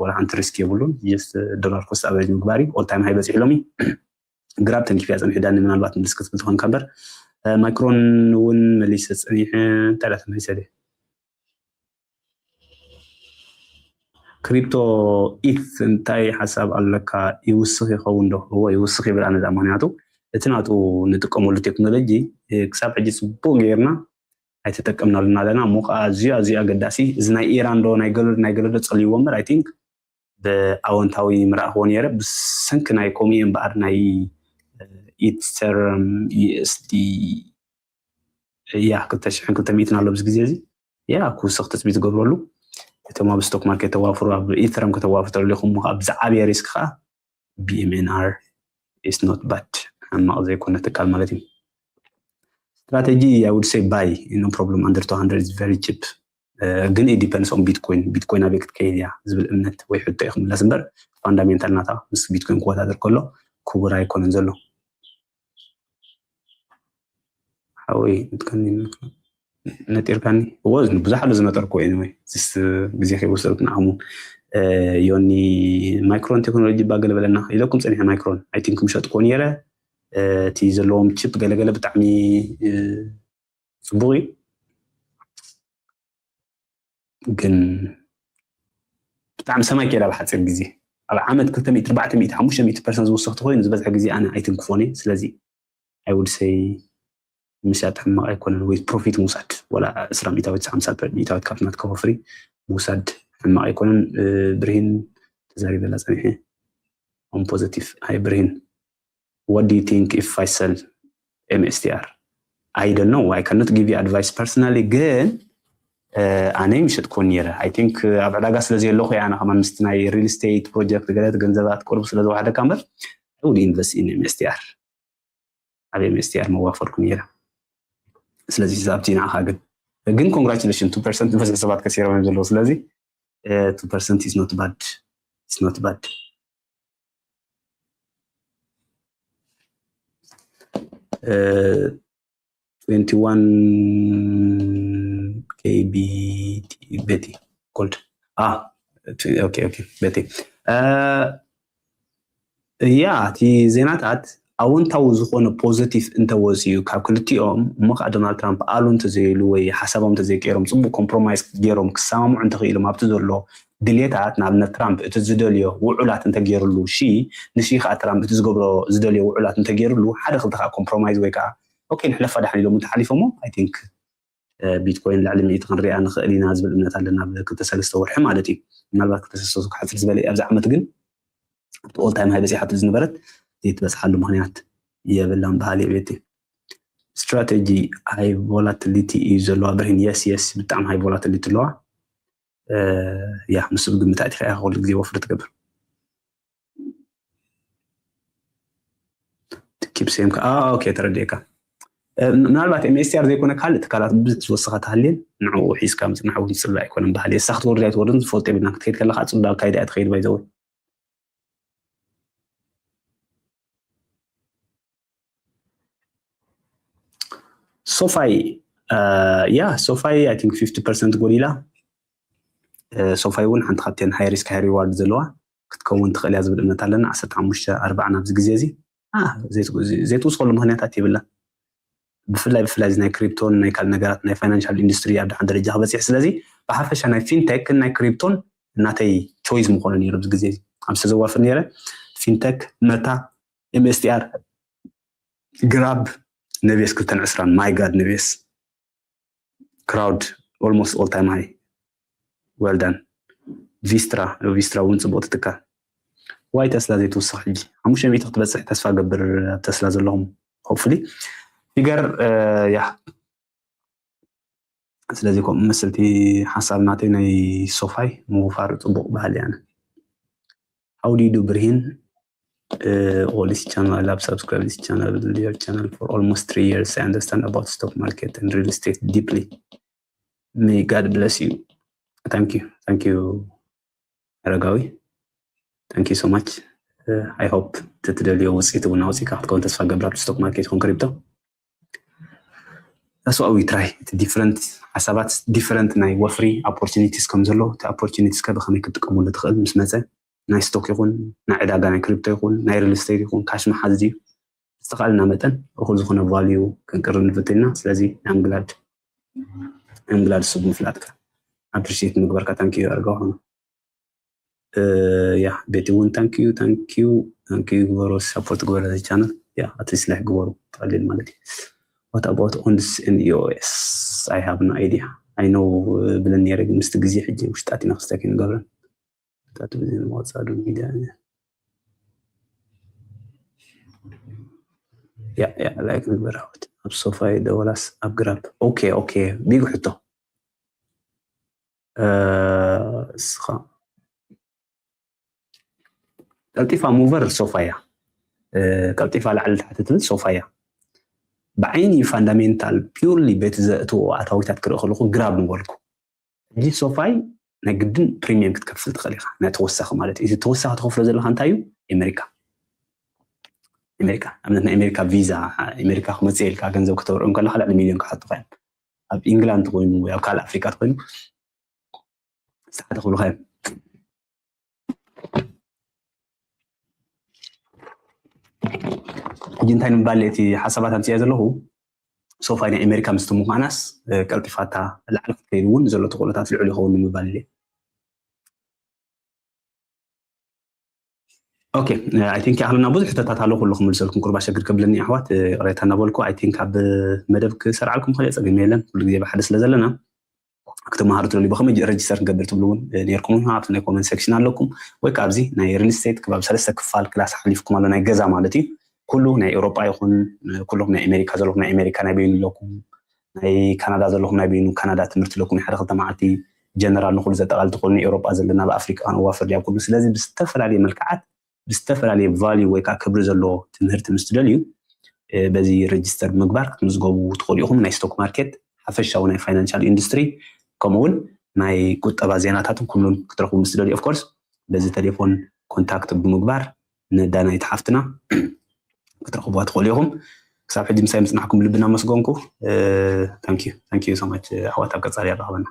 ወላ ሓንቲ ሪስክ የብሉን። ጀስት ዶላር ኮስት ኣቨሬጅ ምግባር እዩ። ኦል ታይም ሃይ በፂሑ ሎሚ ግራብ ተንኪፍያ ፀኒሑ ዳኒ ምናልባት ምልስ ክትብል ትኾንካ እምበር ማይክሮን እውን መሊሰ ፀኒሐ እንታይ ዳ ተመሊሰ ድየ ክሪፕቶ ኢት እንታይ ሓሳብ ኣለካ? ይውስኽ ይኸውን ዶ? እዎ ይውስኽ ይብል ኣነ ዳ ምክንያቱ እቲ ናቱ ንጥቀመሉ ቴክኖሎጂ ክሳብ ሕጂ ፅቡቅ ገይርና ኣይተጠቀምናሉን ኣለና እሞ ከዓ ኣዝዩ ኣዝዩ ኣገዳሲ እዚ ናይ ኢራን ዶ ናይ ገለዶ ናይ ገለዶ ፀልይዎ እምበር I think ብኣወንታዊ ምረኣኽዎ ነይረ ብሰንኪ ናይ ኮሚኡ እምበኣር ናይ ኢተርም USD ያ ክልተ ሽሕን ክልተ ሚእትን ኣሎ ኣብዚ ግዜ እዚ ያ ክውስኽ ትፅቢት ትገብረሉ እቶም ኣብ ስቶክ ማርኬት ተዋፍሩ ኣብ ኢተረም ከተዋፍሩ ተደሊኹም ከዓ ብዝዓበየ ሪስክ ከዓ B M N R is not bad፣ ሕማቕ ዘይኮነ ትካል ማለት እዩ። Strategy, I would say buy, no problem, under two hundred is very cheap. ግን it depends on Bitcoin። ቢትኮይን ኣበይ ክትከይድ እያ ዝብል እምነት ወይ ሕቶ እዩ ክምለስ እምበር፣ ፋንዳሜንታል ናታ ምስ ቢትኮይን ክወዳደር ከሎ ክቡር ኣይኮነን ዘሎ። ሓወይ ንጥቀኒ ነጢርካኒ። እዎ ብዙሕ ኣሎ ዝነጠርኩ። Anyway፣ ግዜ ከይወሰድኩ ንዓኹም። ዮኒ፣ ማይክሮን ቴክኖሎጂ እባ ገለ በለና ኢለኩም ጸኒሐ። ማይክሮን I think ምሸጥኩዎ ነይረ። እቲ ዘለዎም ቺፕ ገለገለ ብጣዕሚ ጽቡቕ እዩ፣ ግን ብጣዕሚ ሰማይ ከይዳ ብሓፂር ግዜ፣ ኣብ ዓመት ክልተ ሚእቲ፣ ኣርባዕተ ሚእቲ፣ ሓሙሽተ ሚእቲ ፐርሰንት ዝውስኽ ተኮይኑ ዝበዝሐ ግዜ ኣነ ኣይትንክፎን እየ። ስለዚ I would say ምሻጥ ሕማቕ ኣይኮነን፣ ወይ ፕሮፊት ምውሳድ፣ ወላ ዕስራ ሚእታዊት፣ ሓምሳ ሚእታዊት ካብቲ ናትካ ወፍሪ ምውሳድ ሕማቕ ኣይኮነን። ብርሂን ተዛሪበላ ጸኒሐ። On positive፣ ኣይ ብርሂን፣ what do you think if I sell M S T R? I don't know, I cannot give you advice personally፣ ግን ኣነ ምሸጥኩ ነይረ። I think ኣብ ዕዳጋ ስለ ዘየለኹ እየ ኣነ ከማን ምስቲ ናይ ሪል ስቴት ፕሮጀክት ገለ ገንዘባት ቅርቡ ስለ ዝወሓደካ እምበር፣ I would invest in M S T R። ኣብ M S T R መዋፈርኩ ነይረ። ስለዚ ኣብቲ ንዓኻ ግን፣ ግን congratulation፣ two percent ዝበዝሕ ሰባት ከሲሮም እዮም ዘለዉ። ስለዚ two percent is not bad፣ is not bad። Twenty one K B T ቤቲ፣ ኮልድ። Okay, okay፣ ቤቲ። ያ፣ እቲ ዜናታት ኣወንታዊ ዝኾነ ፖዘቲቭ እንተወፅዩ ካብ ክልቲኦም፣ እሞ ከዓ ዶናልድ ትራምፕ ኣሉ እንተዘይሉ ወይ ሓሳቦም እንተዘይቀይሮም፣ ፅቡቅ ኮምፕሮማይዝ ገይሮም ክሰማምዑ እንተኽኢሎም ኣብቲ ዘሎ ድሌታት፣ ንኣብነት ትራምፕ እቲ ዝደልዮ ውዑላት እንተገይርሉ፣ ሺ ንሺ ከዓ ትራምፕ እቲ ዝገብሮ ዝደልዮ ውዑላት እንተገይርሉ፣ ሓደ ክልተ ከዓ ኮምፕሮማይዝ ወይ ከዓ okay ንሕለፋ ደሓን ኢሎም እንተሓሊፎሞ፣ I think ቢትኮይን ልዕሊ ሚእቲ ክንሪኣ ንኽእል ኢና ዝብል እምነት ኣለና፣ ኣብ ክልተ ሰለስተ ወርሒ ማለት እዩ። ምናልባት ክልተ ሰለስተ ወርሒ ክሓፅር ዝበለ እዩ። ኣብዚ ዓመት ግን ኣብቲ all time high በፂሓቶ ዝነበረት ዘይትበፅሓሉ ምኽንያት የብላን በሃሊ እየ። ቤቲ፣ ስትራቴጂ ሃይ ቮላቲሊቲ እዩ ዘለዋ ብርሂን። የስ፣ የስ፣ ብጣዕሚ ሃይ ቮላቲሊቲ ኣለዋ። ያ፣ ንሱ ብግምት ኣእቲኻ ኢኻ ኩሉ ግዜ ወፍሪ ትገብር። ኪፕ ሴም ከ፣ ኦኬ፣ ተረዲኤካ። ምናልባት M S T R ዘይኮነ ካልእ ትካላት ብዙሕ ዝወሰኻ ተሃልየን ንዕኡ ሒዝካ ምፅናሕ እውን ፅላእ ኣይኮነን በሃሊ። እሳ ክትወርድ ኣይትወርድን ዝፈልጦ የብልና። ክትከይድ ከለኻ ፅላእ ካይዳ እያ ትኸይድ፣ by the way። ሶፋይ፣ ያ፣ ሶፋይ I think fifty percent ጎዲላ። ሶፋይ እውን ሓንቲ ካብተን ሃይ ሪስክ ሃይ ሪዋርድ ዘለዋ ክትከውን ትኽእል እያ ዝብል እምነት ኣለና። ዓሰርተ ሓሙሽተ ኣርባዓ ናብዚ ግዜ እዚ ዘይትውስኸሉ ምኽንያታት የብላን። ብፍላይ ብፍላይ እዚ ናይ ክሪፕቶን ናይ ካልእ ነገራት ናይ ፋይናንሻል ኢንዱስትሪ ኣብ ደሓን ደረጃ ክበፅሕ። ስለዚ ብሓፈሻ ናይ ፊንቴክን ናይ ክሪፕቶን ናተይ ቾይስ ምኾነ ነይሩ ኣብዚ ግዜ ኣብዚ ተዘዋፍር ነይረ። ፊንቴክ፣ መታ፣ M S T R፣ ግራብ፣ ነቤስ ክልተን ዕስራን። My God፣ ነቤስ። ክራውድ፣ almost all time high። Well done። ቪስትራ፣ ቪስትራ እውን ፅቡቅ ትትካል። ዋይ ተስላ ዘይትውስኽ ሕጂ ሓሙሽተ ሚእቲ ክትበፅሕ ተስፋ ገብር። ኣብ ተስላ ዘለኹም hopefully ፊገር፣ ያ። ስለዚ ከምኡ መስልቲ ሓሳብ ናተይ ናይ ሶፋይ ምውፋር ፅቡቅ ባህሊ ያነ። How do you do ብርሂን? All this channel, I love subscribe this channel, your channel for almost three years. I understand about stock market and real estate deeply. May God bless you. Thank you, thank you ኣረጋዊ። Thank you so much. I hope እቲ ትደልዮ ውፅኢት እውን ኣውፂእካ ክትከውን ተስፋ ገብር፣ ኣብቲ ስቶክ ማርኬት ይኹን ክሪፕቶ። That's what we try. እቲ ዲፍረንት ሓሳባት፣ ዲፍረንት ናይ ወፍሪ ኦፖርቹኒቲስ ከም ዘሎ፣ እቲ ኦፖርቹኒቲስ ከ ብኸመይ ክትጥቀመሉ ትኽእል ምስ መፀ፣ ናይ ስቶክ ይኹን ናይ ዕዳጋ ናይ ክሪፕቶ ይኹን ናይ ሪል ስቴት ይኹን ካሽ መሓዝ ድዩ፣ ዝተኻእለና መጠን እኹል ዝኾነ ቫልዩ ክንቅርብ ንፍትን ኢና። ስለዚ I'm glad፣ I'm glad እሱ ብምፍላጥካ ኣፕሪሺየት ምግባርካ። Thank you ኣረጋዊ። ያ፣ ቤቲ እውን thank you፣ thank you፣ thank you ግበሩ፣ ሳፖርት ግበሩ እዚ ቻነል። ያ፣ ኣትሊስት ላይክ ግበሩ፣ ቀሊል ማለት እዩ። What about ኦንስ and E O S? I have no idea። I know ብለን ነይረ፣ ግን ምስቲ ግዜ ሕጂ ውሽጣት ኢና ክስታክ ንገብረን። ታቱ ብዜ ንምወፃሉ ሚድያ። ያ፣ ያ፣ ላይክ ንግበር ኣሕዋት። ኣብ ሶፋይ ዶ ወላስ ኣብ ግራብ? ኦኬ፣ ኦኬ፣ ቢግ ሕቶ። እ፣ እስኻ ቀልጢፋ mover SoFi እያ። ቀልጢፋ ላዕሊ ታሕቲ ትብል SoFi እያ። ብዓይኒ fundamental purely በቲ ዘእትዎ ኣታዊታት ክርኢ ከለኹ ግራ ምበልኩ። ሕጂ SoFi ናይ ግድን premium ክትከፍል ትኽእል ኢኻ፣ ናይ ተወሳኺ ማለት እዩ። እቲ ተወሳኺ ትኸፍሎ ዘለኻ እንታይ እዩ? ኣሜሪካ ኣሜሪካ ኣብነት ናይ ኣሜሪካ ቪዛ፣ ኣሜሪካ ክመፅእ ኢልካ ገንዘብ ክተውርኦም ከለካ ልዕሊ ሚሊዮን ክሓቱካ እዮም። ኣብ ኢንግላንድ ተኮይኑ ወይ ኣብ ካልእ ኣፍሪካ ተኮይኑ ዝተሓተ ክብሉካ እዮም። ሕጂ እንታይ ንምባል እቲ ሓሳባት ኣምፅያ ዘለኹ? SoFi ናይ ኣሜሪካ ምስቲ ምኳናስ ቀልጢፋታ ላዕሊ ክትከይድ እውን ዘሎ ተኽእሎታት ልዑል ይኸውን ንምባል ኢለ። Okay, I think ይኣኽለና። ብዙሕ ሕቶታት ኣሎ፣ ኩሉ ክምልሰልኩም ቁርባ ሸግር ከብለኒ ኣሕዋት፣ ይቕሬታ እናበልኩ። I think ኣብ መደብ ክሰርዓልኩም ክእል ጸገም የለን፣ ኩሉ ግዜ ብሓደ ስለ ዘለና ክትመሃሩ ትደልዩ ብኸመይ register ክንገብር ትብሉ እውን ነርኩም፣ ኣብቲ ናይ comment section ኣለኩም። ወይ ካብዚ ናይ real estate ክባብ ሰለስተ ክፋል ክላስ ሓሊፍኩም ኣሎ፣ ናይ ገዛ ማለት እዩ። ኩሉ ናይ ኤውሮጳ ይኹን ኩልኩም ናይ ኣሜሪካ ዘለኩም ናይ ኣሜሪካ ናይ በይኑ ኣለኩም፣ ናይ ካናዳ ዘለኩም ናይ በይኑ ካናዳ ትምህርቲ ኣለኩም፣ ናይ ሓደ ክልተ መዓልቲ ጀነራል ንኩሉ ዘጠቃልል ትኽእሉ፣ ንኤውሮጳ ዘለና ኣብ ኣፍሪቃ ከነዋፍር ድያ ኩሉ። ስለዚ ብዝተፈላለየ መልክዓት ብዝተፈላለየ value ወይ ከዓ ክብሪ ዘለዎ ትምህርቲ ምስ ትደልዩ በዚ register ብምግባር ክትምዝገቡ ትኽእሉ ኢኹም። ናይ stock market፣ ሓፈሻዊ ናይ financial industry፣ ከምኡ እውን ናይ ቁጠባ ዜናታትን ኩሉን ክትረኽቡ ምስ ትደልዩ of course በዚ ቴሌፎን contact ብምግባር ንዳናይት ሓፍትና ክትረኽብዋ ትኽእሉ ኢኹም። ክሳብ ሕጂ ምሳይ ምፅናሕኩም ልቢ እናመስገንኩ thank you thank you so much ኣሕዋት፣ ኣብ ቀፃሊ የራኽበና።